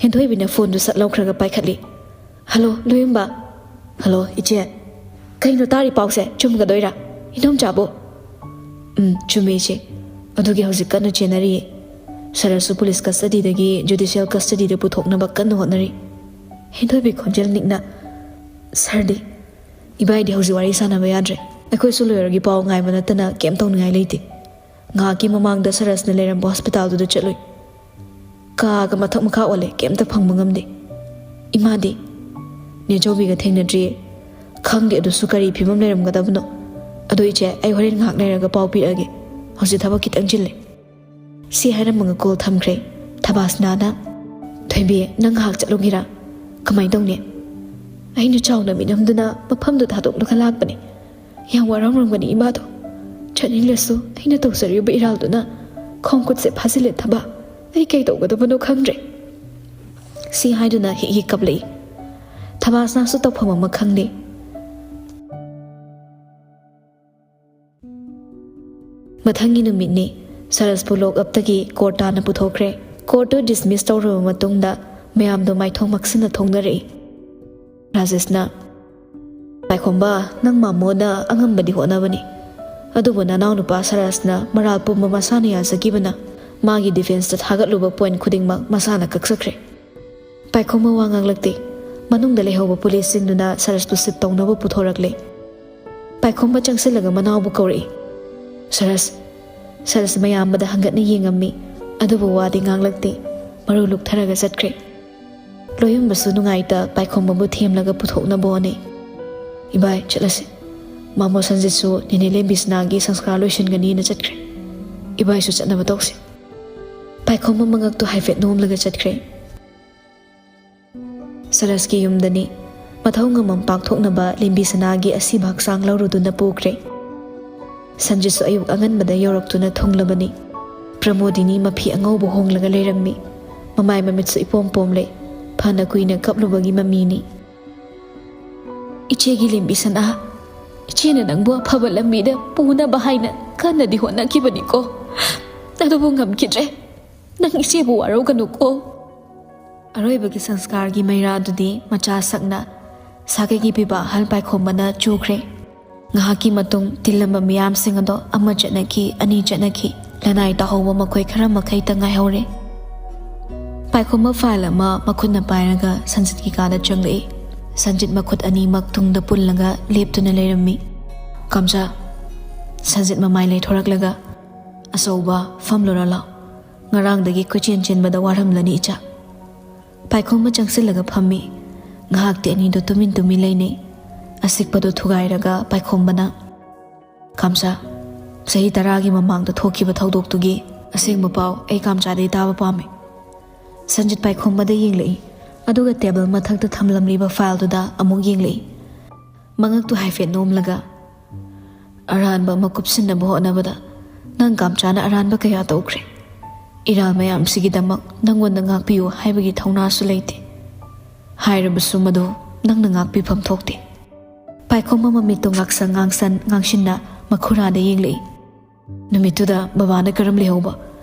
ꯍꯦꯟꯊꯣꯏꯕꯤꯅ ꯐꯣꯟꯗꯨ ꯁꯠ ꯂꯧꯈ꯭ꯔꯒ ꯄꯥꯏꯈꯠꯂꯤ꯫ "ꯍꯜꯂꯣ, ꯂꯣꯌꯨꯝꯕ꯫" "ꯍꯜꯂꯣ, ꯏꯆꯦ꯫" "ꯀꯩꯅꯣ ꯇꯥꯔꯤ ꯄꯥꯎꯁꯦ? ꯆꯨꯝꯒꯗꯣꯏꯔꯥ? ꯏꯅꯣꯝꯆꯥꯕꯨ?" "ꯎꯝ, ꯆꯨꯝꯃꯦ, ꯏꯆꯦ꯫ ꯑꯗꯨꯒꯤ ꯍꯧꯖꯤꯛ ꯀꯟꯅ ꯆꯦꯟꯅꯔꯤꯌꯦ꯫ ꯁꯥꯔꯁꯨ ꯄꯨꯂꯤꯁ ꯀꯁꯇꯗꯤꯗꯒꯤ ꯖꯨꯗꯤꯁꯤꯌꯦꯜ ꯀꯁꯇꯗꯤꯗ ꯄꯨꯊꯣꯛꯅꯕ ꯀꯟꯅ ꯍꯣꯠꯅꯔꯤ꯫" ꯍꯦꯟꯊꯣꯏꯕꯤ ꯈꯣꯟꯖꯦꯜ ꯅꯤꯛꯅ, "ꯁꯥꯔꯗꯤ?" "ꯏꯕꯥꯏꯗꯤ ꯍꯧꯖꯤꯛ ꯋꯥꯔꯤ ꯁꯥꯟꯅꯕ ꯌꯥꯗ꯭ꯔꯦ꯫ ꯑꯩꯈꯣꯏꯁꯨ ꯂꯣꯌꯔꯒꯤ ꯄꯥꯎ ꯉꯥꯏꯕ ꯅꯠꯇꯅ ꯀꯩꯝ ꯇꯧꯅꯤꯡꯉꯥꯏ ꯂꯩꯇꯦ꯫ ꯉꯥꯏꯍꯥꯛꯀꯤ ꯃꯃꯥꯡꯗ ꯁꯔꯁꯅ ꯂꯩꯔꯝꯕ ꯍꯣꯁꯄꯤꯇꯥꯜꯗꯨꯗ ꯆꯠꯂꯨꯏ꯫ ꯀꯥꯒ ꯃꯊꯛ ꯃꯈꯥ ꯑꯣꯜꯂꯦ, ꯀꯩꯝꯇ ꯐꯪꯕ ꯉꯝꯗꯦ꯫" "ꯏꯃꯥꯗꯤ?" "ꯅꯦꯆꯧꯕꯤꯒ ꯊꯦꯡꯅꯗ꯭ꯔꯤꯌꯦ꯫ ꯈꯪꯗꯦ ꯑꯗꯨꯁꯨ ꯀꯔꯤ ꯐꯤꯕꯝ ꯂꯩꯔꯝꯒꯗꯕꯅꯣ꯫ ꯑꯗꯣ ꯏꯆꯦ, ꯑꯩ ꯍꯣꯔꯦꯟ ꯉꯥꯏꯍꯥꯛ ꯂꯩꯔꯒ ꯄꯥꯎ ꯄꯤꯔꯛꯑꯒꯦ꯫ ꯍꯧꯖꯤꯛ ꯊꯕꯛ ꯈꯤꯇꯪ ꯆꯤꯜꯂꯦ꯫" ꯁꯤ ꯍꯥꯏꯔꯝꯃꯒ ꯀꯣꯜ ꯊꯝꯈ꯭ꯔꯦ꯫ ꯊꯕꯥꯁꯅꯥꯅ, "ꯊꯣꯏꯕꯤ, ꯅꯪ ꯉꯥꯏꯍꯥꯛ ꯆꯠꯂꯨꯒꯦꯔꯥ? ꯀꯃꯥꯏꯅ ꯇꯧꯅꯤ?" ꯑꯩꯅ ꯆꯥꯎꯅ ꯃꯤꯅꯝꯗꯨꯅ ꯃꯐꯝꯗꯨ ꯊꯥꯗꯣꯛꯂꯒ ꯂꯥꯛꯄꯅꯤ꯫ ꯌꯥꯝ ꯋꯥꯔꯝꯂꯝꯒꯅꯤ ꯏꯃꯥꯗꯣ꯫ ꯆꯠꯅꯤꯡꯂꯁꯨ ꯑꯩꯅ ꯇꯧꯖꯔꯤꯕ ꯏꯔꯥꯜꯗꯨꯅ ꯈꯣꯡ ꯈꯨꯠꯁꯦ ꯐꯥꯖꯤꯜꯂꯦ ꯊꯕꯥ꯫ ꯑꯩ ꯀꯩ ꯇꯧꯒꯗꯕꯅꯣ ꯈꯪꯗ꯭ꯔꯦ꯫ ꯁꯤ ꯍꯥꯏꯗꯨꯅ ꯍꯤꯛ ꯍꯤꯛ ꯀꯞꯂꯛꯏ꯫ ꯊꯕꯥꯁꯅꯥꯁꯨ ꯇꯧꯐꯝ ꯑꯃ ꯈꯪꯗꯦ꯫ ꯃꯊꯪꯒꯤ ꯅꯨꯃꯤꯠꯅꯤ꯫ ꯁꯔꯁꯄꯨ ꯂꯣꯛ ꯑꯞꯇꯒꯤ ꯀꯣꯔꯠ ꯇꯥꯅ ꯄꯨꯊꯣꯛꯈ꯭ꯔꯦ꯫ ꯀꯣꯔꯠꯇꯨ ꯗꯤꯁꯃꯤꯁ ꯇꯧꯔꯕ ꯃꯇꯨꯡꯗ ꯃꯌꯥꯝꯗꯣ ꯃꯥꯏꯊꯣꯡ ꯃꯛꯁꯤꯟꯅ ꯊꯣꯛꯅꯔꯛꯏ꯫ ꯔꯥꯖꯦꯁꯅ, "ꯄꯥꯏꯈꯣꯝꯕ, ꯅꯪ ꯃꯥꯃꯣꯅ ꯑꯉꯝꯕꯗꯤ ꯍꯣꯠꯅꯕꯅꯤ, ꯑꯗꯨꯕꯨ ꯅꯅꯥꯎꯅꯨꯄꯥ ꯁꯔꯁꯅ ꯃꯔꯥꯜ ꯄꯨꯝꯕ ꯃꯁꯥꯅ ꯌꯥꯖꯈꯤꯕꯅ ꯃꯥꯒꯤ ꯗꯤꯐꯦꯟꯁꯇ ꯊꯥꯒꯠꯂꯨꯕ ꯄꯣꯏꯟꯠ ꯈꯨꯗꯤꯡꯃꯛ ꯃꯁꯥꯅ ꯀꯛꯆꯈ꯭ꯔꯦ꯫ ꯄꯥꯏꯈꯣꯝꯕ ꯋꯥ ꯉꯥꯡꯂꯛꯇꯦ꯫ ꯃꯅꯨꯡꯗ ꯂꯩꯍꯧꯕ ꯄꯨꯂꯤꯁꯁꯤꯡꯗꯨꯅ ꯁꯔꯁꯄꯨ ꯁꯤꯞ ꯇꯧꯅꯕ ꯄꯨꯊꯣꯔꯛꯂꯦ꯫ ꯄꯥꯏꯈꯣꯝꯕ ꯆꯪꯁꯤꯜꯂꯒ ꯃꯅꯥꯎꯕꯨ ꯀꯧꯔꯛꯏ꯫ "ꯁꯔꯁ!" ꯁꯔꯁ ꯃꯌꯥꯝꯕꯗ ꯍꯪꯒꯠꯅ ꯌꯦꯡꯉꯝꯃꯤ, ꯑꯗꯨꯕꯨ ꯋꯥꯗꯤ ꯉꯥꯡꯂꯛꯇꯦ꯫ ꯃꯔꯨ ꯂꯨꯛꯊꯔꯒ ꯆꯠꯈ꯭ꯔꯦ꯫ ꯂꯣꯌꯨꯝꯕꯁꯨ ꯅꯨꯡꯉꯥꯏꯇ ꯄꯥꯏꯈꯣꯝꯕꯕꯨ ꯊꯦꯝꯂꯒ ꯄꯨꯊꯣꯛꯅꯕ ꯍꯣꯠꯅꯩ꯫ "ꯏꯕꯥꯏ, ꯆꯠꯂꯁꯤ꯫ ꯃꯥꯃꯣ ꯁꯟꯖꯤꯠꯁꯨ ꯅꯦꯅꯦ ꯂꯦꯝꯕꯤꯁꯅꯥꯒꯤ ꯁꯪꯁꯀꯥꯔ ꯂꯣꯏꯁꯤꯟꯒꯅꯤꯅ ꯆꯠꯈ꯭ꯔꯦ꯫ ꯏꯕꯥꯏꯁꯨ ꯆꯠꯅꯕ ꯇꯧꯁꯤ꯫" ꯄꯥꯏꯈꯣꯝꯕ ꯃꯉꯛꯇꯨ ꯍꯥꯏꯐꯦꯠ ꯅꯣꯝꯂꯒ ꯆꯠꯈ꯭ꯔꯦ꯫ ꯁꯔꯁꯀꯤ ꯌꯨꯝꯗꯅꯤ꯫ ꯃꯊꯧ ꯃꯉꯝ ꯄꯥꯡꯊꯣꯛꯅꯕ ꯂꯦꯝꯕꯤꯁꯅꯥꯒꯤ ꯑꯁꯤꯕ ꯍꯛꯆꯥꯡ ꯂꯧꯔꯨꯗꯨꯅ ꯄꯨꯈ꯭ꯔꯦ꯫ ꯁꯟꯖꯤꯠꯁꯨ ꯑꯌꯨꯛ ꯑꯉꯟꯕꯗ ꯌꯧꯔꯛꯇꯨꯅ ꯊꯨꯡꯂꯕꯅꯤ꯫ ꯄ꯭ꯔꯃꯣꯗꯤꯅꯤ ꯃꯐꯤ ꯑꯉꯧꯕ ꯍꯣꯡꯂꯒ ꯂꯩꯔꯝꯃꯤ꯫ ꯃꯃꯥꯏ ꯃꯃꯤꯠꯁꯨ ꯏꯄꯣꯝ ꯄꯣꯝꯂꯦ꯫ ꯐꯅ ꯀꯨꯏꯅ ꯀꯞꯂꯨꯕꯒꯤ ꯃꯃꯤꯅꯤ꯫ "ꯏꯆꯦꯒꯤ ꯂꯦꯝꯕꯤꯁꯅꯥ, ꯏꯆꯦꯅ ꯅꯪꯕꯨ ꯑꯐꯕ ꯂꯝꯕꯤꯗ ꯄꯨꯅꯕ ꯍꯥꯏꯅ ꯀꯟꯅꯗꯤ ꯍꯣꯠꯅꯈꯤꯕꯅꯤꯀꯣ꯫ ꯑꯗꯨꯕꯨ ꯉꯝꯈꯤꯗ꯭ꯔꯦ꯫ ꯅꯪ ꯏꯆꯦꯕꯨ ꯋꯥꯔꯧꯒꯅꯨꯀꯣ꯫" ꯑꯔꯣꯏꯕꯒꯤ ꯁꯪꯁꯀꯥꯔꯒꯤ ꯃꯩꯔꯥꯗꯨꯗꯤ ꯃꯆꯥ ꯁꯛꯅ ꯁꯥꯒꯩꯒꯤ ꯄꯤꯕ ꯑꯍꯜ ꯄꯥꯏꯈꯣꯝꯕꯅ ꯆꯨꯈ꯭ꯔꯦ꯫ ꯉꯥꯏꯍꯥꯛꯀꯤ ꯃꯇꯨꯡ ꯇꯤꯜꯂꯝꯕ ꯃꯤꯌꯥꯝꯁꯤꯡ ꯑꯗꯣ ꯑꯃ ꯆꯠꯅꯈꯤ, ꯑꯅꯤ ꯆꯠꯅꯈꯤ, ꯂꯅꯥꯏ ꯇꯥꯍꯧꯕ ꯃꯈꯣꯏ ꯈꯔ ꯃꯈꯩꯇ ꯉꯥꯏꯍꯧꯔꯦ꯫ ꯄꯥꯏꯈꯣꯝꯕ ꯐꯥꯏꯜ ꯑꯃ ꯃꯈꯨꯠꯅ ꯄꯥꯏꯔꯒ ꯁꯟꯖꯤꯠꯀꯤ ꯀꯥꯗ ꯆꯪꯂꯛꯏ꯫ ꯁꯟꯖꯤꯠ ꯃꯈꯨꯠ ꯑꯅꯤꯃꯛ ꯇꯨꯡꯗ ꯄꯨꯜꯂꯒ ꯂꯦꯞꯇꯨꯅ ꯂꯩꯔꯝꯃꯤ꯫ "ꯀꯥꯝꯆꯥ꯫" ꯁꯟꯖꯤꯠ ꯃꯃꯥꯏ ꯂꯩꯊꯣꯔꯛꯂꯒ, "ꯑꯆꯧꯕ, ꯐꯝꯂꯨꯔꯣ ꯂꯥꯎ꯫ ꯉꯔꯥꯡꯗꯒꯤ ꯀꯣꯏꯆꯦꯟ ꯆꯦꯟꯕꯗ ꯋꯥꯔꯝꯂꯅꯤ ꯏꯆꯥ꯫" ꯄꯥꯏꯈꯣꯝꯕ ꯆꯪꯁꯤꯜꯂꯒ ꯐꯝꯃꯤ꯫ ꯉꯥꯏꯍꯥꯛꯇꯤ ꯑꯅꯤꯗꯨ ꯇꯨꯃꯤꯟ ꯇꯨꯃꯤꯟ ꯂꯩꯅꯩ꯫ ꯑꯁꯤꯛꯄꯗꯨ ꯊꯨꯒꯥꯏꯔꯒ ꯄꯥꯏꯈꯣꯝꯕꯅ, "ꯀꯥꯝꯆꯥ, ꯆꯍꯤ ꯇꯔꯥꯒꯤ ꯃꯃꯥꯡꯗ ꯊꯣꯛꯈꯤꯕ ꯊꯧꯗꯣꯛꯇꯨꯒꯤ ꯑꯁꯦꯡꯕ ꯄꯥꯎ ꯑꯩ ꯀꯥꯝꯆꯥꯗꯒꯤ ꯇꯥꯕ ꯄꯥꯝꯃꯤ꯫" ꯁꯟꯖꯤꯠ ꯄꯥꯏꯈꯣꯝꯕꯗ ꯌꯦꯡꯂꯛꯏ, ꯑꯗꯨꯒ ꯇꯦꯕꯜ ꯃꯊꯛꯇ ꯊꯝꯂꯝꯂꯤꯕ ꯐꯥꯏꯜꯗꯨꯗ ꯑꯃꯨꯛ ꯌꯦꯡꯂꯛꯏ꯫ ꯃꯉꯛꯇꯨ ꯍꯥꯏꯐꯦꯠ ꯅꯣꯝꯂꯒ, "ꯑꯔꯥꯟꯕ ꯑꯃ ꯀꯨꯞꯁꯤꯟꯅꯕ ꯍꯣꯠꯅꯕꯗ ꯅꯪ ꯀꯥꯝꯆꯥꯅ ꯑꯔꯥꯟꯕ ꯀꯌꯥ ꯇꯧꯈ꯭ꯔꯦ꯫ ꯏꯔꯥꯜ ꯃꯌꯥꯝꯁꯤꯒꯤꯗꯃꯛ ꯅꯪꯉꯣꯟꯗ ꯉꯥꯛꯄꯤꯌꯨ ꯍꯥꯏꯕꯒꯤ ꯊꯧꯅꯥꯁꯨ ꯂꯩꯇꯦ꯫ ꯍꯥꯏꯔꯕꯁꯨ ꯃꯗꯨ ꯅꯪꯅ ꯉꯥꯛꯄꯤꯐꯝ ꯊꯣꯛꯇꯦ꯫" ꯄꯥꯏꯈꯣꯝꯕ ꯃꯃꯤꯠꯇꯨ ꯉꯥꯛꯁꯪ ꯉꯥꯡꯁꯟ ꯉꯥꯡꯁꯤꯟꯅ ꯃꯈꯨꯔꯥꯗ ꯌꯦꯡꯂꯛꯏ꯫ ꯅꯨꯃꯤꯠꯇꯨꯗ ꯕꯕꯥꯅ ꯀꯔꯝ ꯂꯩꯍꯧꯕ,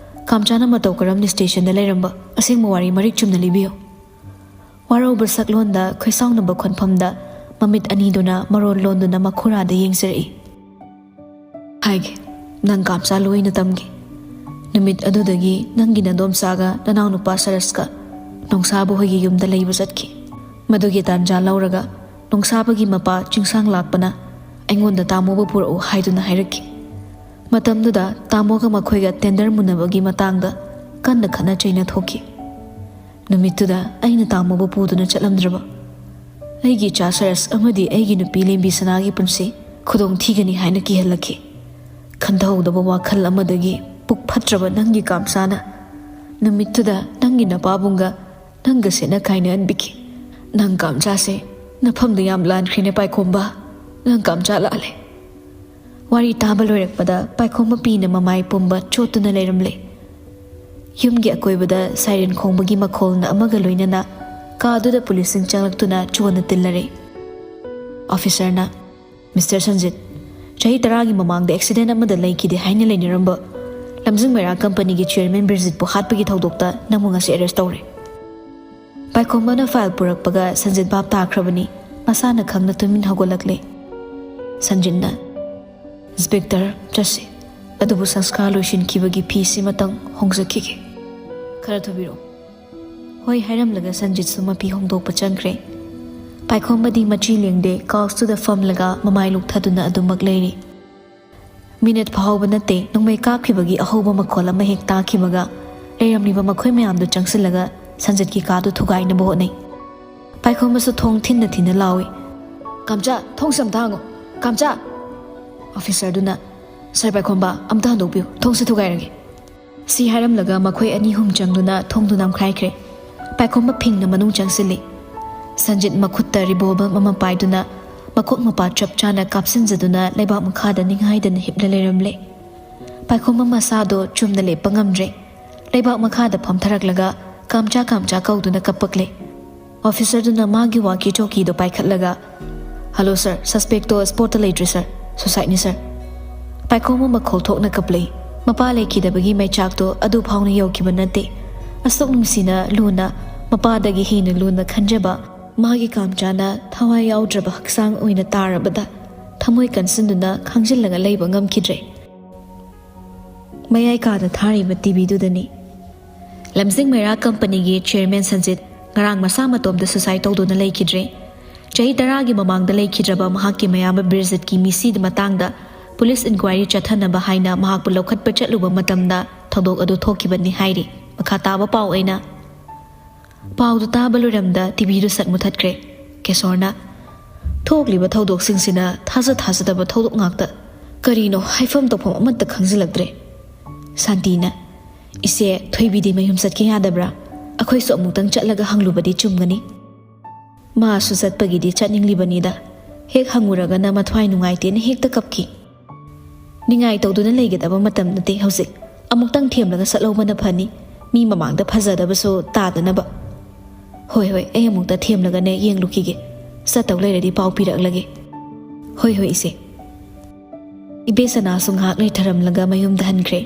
ꯀꯥꯝꯆꯥꯅ ꯃꯇꯧ ꯀꯔꯝꯅ ꯁ꯭ꯇꯦꯁꯟꯗ ꯂꯩꯔꯝꯕ, ꯑꯁꯦꯡꯕ ꯋꯥꯔꯤ ꯃꯔꯤꯛ ꯆꯨꯝꯅ ꯂꯤꯕꯤꯌꯨ꯫ ꯋꯥꯔꯧꯕ ꯁꯛꯂꯣꯟꯗ ꯈꯣꯏꯁꯥꯎꯅꯕ ꯈꯣꯟꯐꯝꯗ ꯃꯃꯤꯠ ꯑꯅꯤꯗꯨꯅ ꯃꯔꯣꯜ ꯂꯣꯟꯗꯨꯅ ꯃꯈꯨꯔꯥꯗ ꯌꯦꯡꯖꯔꯛꯏ꯫ ꯍꯥꯏꯒꯦ, ꯅꯪ ꯀꯥꯝꯆꯥ ꯂꯣꯏꯅ ꯇꯝꯒꯦ꯫ ꯅꯨꯃꯤꯠ ꯑꯗꯨꯗꯒꯤ ꯅꯪꯒꯤ ꯅꯗꯣꯝꯆꯥꯒ ꯅꯅꯥꯎꯅꯨꯄꯥ ꯁꯔꯁꯀ ꯅꯣꯡꯁꯥꯕ ꯍꯣꯏꯒꯤ ꯌꯨꯝꯗ ꯂꯩꯕ ꯆꯠꯈꯤ꯫ ꯃꯗꯨꯒꯤ ꯇꯥꯟꯖꯥ ꯂꯧꯔꯒ ꯅꯣꯡꯁꯥꯕꯒꯤ ꯃꯄꯥ ꯆꯤꯡꯁꯥꯡ ꯂꯥꯛꯄꯅ ꯑꯩꯉꯣꯟꯗ ꯇꯥꯃꯣꯕꯨ ꯄꯨꯔꯛꯎ ꯍꯥꯏꯗꯨꯅ ꯍꯥꯏꯔꯛꯈꯤ꯫ ꯃꯇꯝꯗꯨꯗ ꯇꯥꯃꯣꯒ ꯃꯈꯣꯏꯒ ꯇꯦꯟꯗꯔ ꯃꯨꯟꯅꯕꯒꯤ ꯃꯇꯥꯡꯗ ꯀꯟꯅ ꯈꯠꯅ ꯆꯩꯅ ꯊꯣꯛꯈꯤ꯫ ꯅꯨꯃꯤꯠꯇꯨꯗ ꯑꯩꯅ ꯇꯥꯃꯣꯕꯨ ꯄꯨꯗꯨꯅ ꯆꯠꯂꯝꯗ꯭ꯔꯕ ꯑꯩꯒꯤ ꯏꯆꯥ ꯁꯔꯁ ꯑꯃꯗꯤ ꯑꯩꯒꯤ ꯅꯨꯄꯤ ꯂꯦꯝꯕꯤ ꯁꯅꯥꯒꯤ ꯄꯨꯟꯁꯤ ꯈꯨꯗꯣꯡ ꯊꯤꯒꯅꯤ ꯍꯥꯏꯅ ꯀꯤꯍꯜꯂꯛꯈꯤ꯫ ꯈꯟꯊꯍꯧꯗꯕ ꯋꯥꯈꯜ ꯑꯃꯗꯒꯤ ꯄꯨꯛ ꯐꯠꯇ꯭ꯔꯕ ꯅꯪꯒꯤ ꯀꯥꯝꯆꯥꯅ ꯅꯨꯃꯤꯠꯇꯨꯗ ꯅꯪꯒꯤ ꯅꯄꯥꯕꯨꯡꯒ ꯅꯪꯒ ꯁꯦꯠꯅ ꯀꯥꯏꯅꯍꯟꯕꯤꯈꯤ꯫ ꯅꯪ ꯀꯥꯝꯆꯥꯁꯦ ꯅꯐꯝꯗ ꯌꯥꯝ ꯂꯥꯟꯈ꯭ꯔꯦꯅꯦ ꯄꯥꯏꯈꯣꯝꯕ, ꯅꯪ ꯀꯥꯝꯆꯥ ꯂꯥꯜꯂꯦ꯫ ꯋꯥꯔꯤ ꯇꯥꯕ ꯂꯣꯏꯔꯛꯄꯗ ꯄꯥꯏꯈꯣꯝꯕ ꯄꯤꯅ ꯃꯃꯥꯏ ꯄꯨꯝꯕ ꯆꯣꯠꯇꯨꯅ ꯂꯩꯔꯝꯂꯦ꯫ ꯌꯨꯝꯒꯤ ꯑꯀꯣꯏꯕꯗ ꯁꯥꯏꯔꯦꯟ ꯈꯣꯡꯕꯒꯤ ꯃꯈꯣꯜꯅ ꯑꯃꯒ ꯂꯣꯏꯅꯅ ꯀꯥ ꯑꯗꯨꯗ ꯄꯨꯂꯤꯁꯁꯤꯡ ꯆꯪꯂꯛꯇꯨꯅ ꯆꯨꯅ ꯇꯤꯜꯂꯔꯦ꯫ ꯑꯣꯐꯤꯁꯔꯅ, "ꯃꯤꯁꯇꯔ ꯁꯟꯖꯤꯠ, ꯆꯍꯤ ꯇꯔꯥꯒꯤ ꯃꯃꯥꯡꯗ ꯑꯦꯛꯁꯤꯗꯦꯟ ꯑꯃꯗ ꯂꯩꯈꯤꯗꯦ ꯍꯥꯏꯅ ꯂꯩꯅꯔꯝꯕ ꯂꯝꯖꯤꯡ ꯃꯩꯔꯥ ꯀꯝꯄꯅꯤꯒꯤ ꯆꯤꯌꯔꯃꯦꯟ ꯕ꯭ꯔꯤꯖꯤꯠꯄꯨ ꯍꯥꯠꯄꯒꯤ ꯊꯧꯗꯣꯛꯇ ꯅꯪꯕꯨ ꯉꯁꯤ ꯑꯦꯔꯦꯁ ꯇꯧꯔꯦ꯫" ꯄꯥꯏꯈꯣꯝꯕꯅ ꯐꯥꯏꯜ ꯄꯨꯔꯛꯄꯒ ꯁꯟꯖꯤꯠ ꯚꯥꯞ ꯇꯥꯈ꯭ꯔꯕꯅꯤ꯫ ꯃꯁꯥꯅ ꯈꯪꯅ ꯇꯨꯃꯤꯟ ꯍꯧꯒꯠꯂꯛꯂꯦ꯫ ꯁꯟꯖꯤꯠꯅ, "ꯏꯟꯁꯄꯦꯛꯇꯔ, ꯆꯠꯁꯤ꯫ ꯑꯗꯨꯕꯨ ꯁꯪꯁꯀꯥꯔ ꯂꯣꯏꯁꯤꯟꯈꯤꯕꯒꯤ ꯐꯤꯁꯤꯃꯇꯪ ꯍꯣꯡꯖꯈꯤꯒꯦ꯫" "ꯈꯔ ꯊꯨꯕꯤꯔꯛꯎ꯫" ꯍꯣꯏ ꯍꯥꯏꯔꯝꯂꯒ ꯁꯟꯖꯤꯠꯁꯨ ꯃꯐꯤ ꯍꯣꯡꯗꯣꯛꯄ ꯆꯪꯈ꯭ꯔꯦ꯫ ꯄꯥꯏꯈꯣꯝꯕꯗꯤ ꯃꯆꯤ ꯂꯦꯡꯗꯦ, ꯀꯥꯎꯁꯇꯨꯗ ꯐꯝꯂꯒ ꯃꯃꯥꯏ ꯂꯨꯛꯊꯗꯨꯅ ꯑꯗꯨꯃꯛ ꯂꯩꯔꯤ꯫ ꯃꯤꯅꯠ ꯐꯥꯍꯧꯕ ꯅꯠꯇꯦ, ꯅꯣꯡꯃꯩ ꯀꯥꯞꯈꯤꯕꯒꯤ ꯑꯍꯧꯕ ꯃꯈꯣꯜ ꯑꯃ ꯍꯦꯛ ꯇꯥꯈꯤꯕꯒ ꯂꯩꯔꯝꯂꯤꯕ ꯃꯈꯣꯏ ꯃꯌꯥꯝꯗꯨ ꯆꯪꯁꯤꯜꯂꯒ ꯁꯟꯖꯤꯠꯀꯤ ꯀꯥꯗꯨ ꯊꯨꯒꯥꯏꯅꯕ ꯍꯣꯠꯅꯩ꯫ ꯄꯥꯏꯈꯣꯝꯕꯁꯨ ꯊꯣꯡ ꯊꯤꯟꯅ ꯊꯤꯟꯅ ꯂꯥꯎꯏ, "ꯀꯥꯝꯆꯥ, ꯊꯣꯡꯁꯦ ꯑꯝꯇ ꯍꯥꯡꯉꯣ, ꯀꯥꯝꯆꯥ!" ꯑꯣꯐꯤꯁꯔꯗꯨꯅ, "ꯁꯥꯔ ꯄꯥꯏꯈꯣꯝꯕ, ꯑꯝꯇ ꯍꯟꯗꯣꯛꯄꯤꯌꯨ, ꯊꯣꯡꯁꯦ ꯊꯨꯒꯥꯏꯔꯒꯦ꯫" ꯁꯤ ꯍꯥꯏꯔꯝꯂꯒ ꯃꯈꯣꯏ ꯑꯅꯤ ꯑꯍꯨꯝ ꯆꯪꯗꯨꯅ ꯊꯣꯡꯗꯨ ꯅꯝꯈꯥꯏꯈ꯭ꯔꯦ꯫ ꯄꯥꯏꯈꯣꯝꯕ ꯐꯤꯡꯅ ꯃꯅꯨꯡ ꯆꯪꯁꯤꯜꯂꯤ꯫ ꯁꯟꯖꯤꯠ ꯃꯈꯨꯠꯇ ꯔꯤꯚꯣꯜꯚꯔ ꯑꯃ ꯄꯥꯏꯗꯨꯅ ꯃꯀꯣꯛ ꯃꯄꯥ ꯆꯞ ꯆꯥꯅ ꯀꯥꯞꯁꯤꯟꯖꯗꯨꯅ ꯂꯩꯕꯥꯛ ꯃꯈꯥꯗ ꯅꯤꯡꯍꯥꯏꯗꯅ ꯍꯤꯞꯂ ꯂꯩꯔꯝꯂꯦ꯫ ꯄꯥꯏꯈꯣꯝꯕ ꯃꯁꯥꯗꯣ ꯆꯨꯝꯅ ꯂꯦꯞꯄ ꯉꯝꯗ꯭ꯔꯦ꯫ ꯂꯩꯕꯥꯛ ꯃꯈꯥꯗ ꯐꯝꯊꯔꯛꯂꯒ ꯀꯥꯝꯆꯥ ꯀꯥꯝꯆꯥ ꯀꯧꯗꯨꯅ ꯀꯞꯄꯛꯂꯦ꯫ ꯑꯣꯐꯤꯁꯔꯗꯨꯅ ꯃꯥꯒꯤ ꯋꯥꯀꯤ ꯇꯣꯀꯤꯗꯣ ꯄꯥꯏꯈꯠꯂꯒ, "ꯍꯜꯂꯣ ꯁꯥꯔ, ꯁꯁꯄꯦꯛꯇꯣ ꯁ꯭ꯄꯣꯠꯇ ꯂꯩꯇ꯭ꯔꯦ ꯁꯥꯔ, ꯁꯨꯁꯥꯏꯠꯅꯤ ꯁꯥꯔ꯫" ꯄꯥꯏꯈꯣꯝꯕ ꯃꯈꯣꯜ ꯊꯣꯛꯅ ꯀꯞꯂꯛꯏ꯫ ꯃꯄꯥ ꯂꯩꯈꯤꯗꯕꯒꯤ ꯃꯩꯆꯥꯛꯇꯣ ꯑꯗꯨ ꯐꯥꯎꯅ ꯌꯧꯈꯤꯕ ꯅꯠꯇꯦ꯫ ꯑꯁꯨꯛ ꯅꯨꯡꯁꯤꯅ, ꯂꯨꯅ, ꯃꯄꯥꯗꯒꯤ ꯍꯦꯟꯅ ꯂꯨꯅ ꯈꯟꯖꯕ ꯃꯥꯒꯤ ꯀꯥꯝꯆꯥꯅ ꯊꯋꯥꯏ ꯌꯥꯎꯗ꯭ꯔꯕ ꯍꯛꯆꯥꯡ ꯑꯣꯏꯅ ꯇꯥꯔꯕꯗ ꯊꯃꯣꯏ ꯀꯟꯁꯤꯟꯗꯨꯅ ꯈꯥꯡꯖꯤꯜꯂꯒ ꯂꯩꯕ ꯉꯝꯈꯤꯗ꯭ꯔꯦ꯫ ꯃꯌꯥꯏ ꯀꯥꯗ ꯊꯥꯔꯤꯕ ꯇꯤꯚꯤꯗꯨꯗꯅꯤ ꯂꯝꯖꯤꯡ ꯃꯩꯔꯥ ꯀꯝꯄꯅꯤꯒꯤ ꯆꯤꯌꯔꯃꯦꯟ ꯁꯟꯖꯤꯠ ꯉꯔꯥꯡ ꯃꯁꯥ ꯃꯇꯣꯝꯗ ꯁꯨꯁꯥꯏꯠ ꯇꯧꯗꯨꯅ ꯂꯩꯈꯤꯗ꯭ꯔꯦ꯫ ꯆꯍꯤ ꯇꯔꯥꯒꯤ ꯃꯃꯥꯡꯗ ꯂꯩꯈꯤꯗ꯭ꯔꯕ ꯃꯍꯥꯛꯀꯤ ꯃꯌꯥꯝꯕ ꯕꯤꯔꯖꯤꯠꯀꯤ ꯃꯤꯁꯤꯒꯤ ꯃꯇꯥꯡꯗ ꯄꯨꯂꯤꯁ ꯏꯟꯀ꯭ꯋꯥꯏꯔꯤ ꯆꯠꯊꯅꯕ ꯍꯥꯏꯅ ꯃꯍꯥꯛꯄꯨ ꯂꯧꯈꯠꯄ ꯆꯠꯂꯨꯕ ꯃꯇꯝꯗ ꯊꯧꯗꯣꯛ ꯑꯗꯨ ꯊꯣꯛꯈꯤꯕꯅꯤ ꯍꯥꯏꯔꯤ꯫ ꯃꯈꯥ ꯇꯥꯕ ꯄꯥꯎ ꯑꯣꯏꯅ ꯄꯥꯎꯗꯨ ꯇꯥꯕ ꯂꯣꯏꯔꯝꯗ ꯇꯤꯚꯤꯗꯨ ꯁꯠ ꯃꯨꯊꯠꯈ꯭ꯔꯦ꯫ ꯀꯦꯁꯣꯔꯅ, "ꯊꯣꯛꯂꯤꯕ ꯊꯧꯗꯣꯛꯁꯤꯡꯁꯤꯅ ꯊꯥꯖ ꯊꯥꯖꯗꯕ ꯊꯧꯗꯣꯛ ꯉꯥꯛꯇ꯫ ꯀꯔꯤꯅꯣ ꯍꯥꯏꯐꯝ ꯇꯧꯐꯝ ꯑꯃꯠꯇ ꯈꯪꯖꯤꯜꯂꯛꯇ꯭ꯔꯦ꯫" ꯁꯥꯟꯇꯤꯅ, "ꯏꯆꯦ, ꯊꯣꯏꯕꯤꯗꯤ ꯃꯌꯨꯝ ꯆꯠꯀꯦ ꯌꯥꯗꯕ꯭ꯔꯥ? ꯑꯩꯈꯣꯏꯁꯨ ꯑꯃꯨꯛꯇꯪ ꯆꯠꯂꯒ ꯍꯪꯂꯨꯕꯗꯤ ꯆꯨꯝꯒꯅꯤ꯫" "ꯃꯥꯁꯨ ꯆꯠꯄꯒꯤꯗꯤ ꯆꯠꯅꯤꯡꯂꯤꯕꯅꯤꯗ꯫ ꯍꯦꯛ ꯍꯪꯉꯨꯔꯒꯅ ꯃꯊ꯭ꯋꯥꯏ ꯅꯨꯡꯉꯥꯏꯇꯦꯅ ꯍꯦꯛꯇ ꯀꯞꯈꯤ꯫ ꯅꯤꯡꯉꯥꯏ ꯇꯧꯗꯨꯅ ꯂꯩꯒꯗꯕ ꯃꯇꯝ ꯅꯠꯇꯦ ꯍꯧꯖꯤꯛ꯫ ꯑꯃꯨꯛꯇꯪ ꯊꯦꯝꯂꯒ ꯆꯠꯍꯧꯕꯅ ꯐꯅꯤ, ꯃꯤ ꯃꯃꯥꯡꯗ ꯐꯖꯗꯕꯁꯨ ꯇꯥꯗꯅꯕ꯫" "ꯍꯣꯏ, ꯍꯣꯏ, ꯑꯩ ꯑꯃꯨꯛꯇ ꯊꯦꯝꯂꯒꯅꯦ ꯌꯦꯡꯂꯨꯈꯤꯒꯦ꯫ ꯆꯠꯇꯧ ꯂꯩꯔꯗꯤ ꯄꯥꯎ ꯄꯤꯔꯛꯂꯒꯦ꯫" "ꯍꯣꯏ, ꯍꯣꯏ, ꯏꯆꯦ꯫" ꯏꯕꯦꯁꯅꯥꯁꯨ ꯉꯥꯏꯍꯥꯛ ꯂꯩꯊꯔꯝꯂꯒ ꯃꯌꯨꯝꯗ ꯍꯟꯈ꯭ꯔꯦ꯫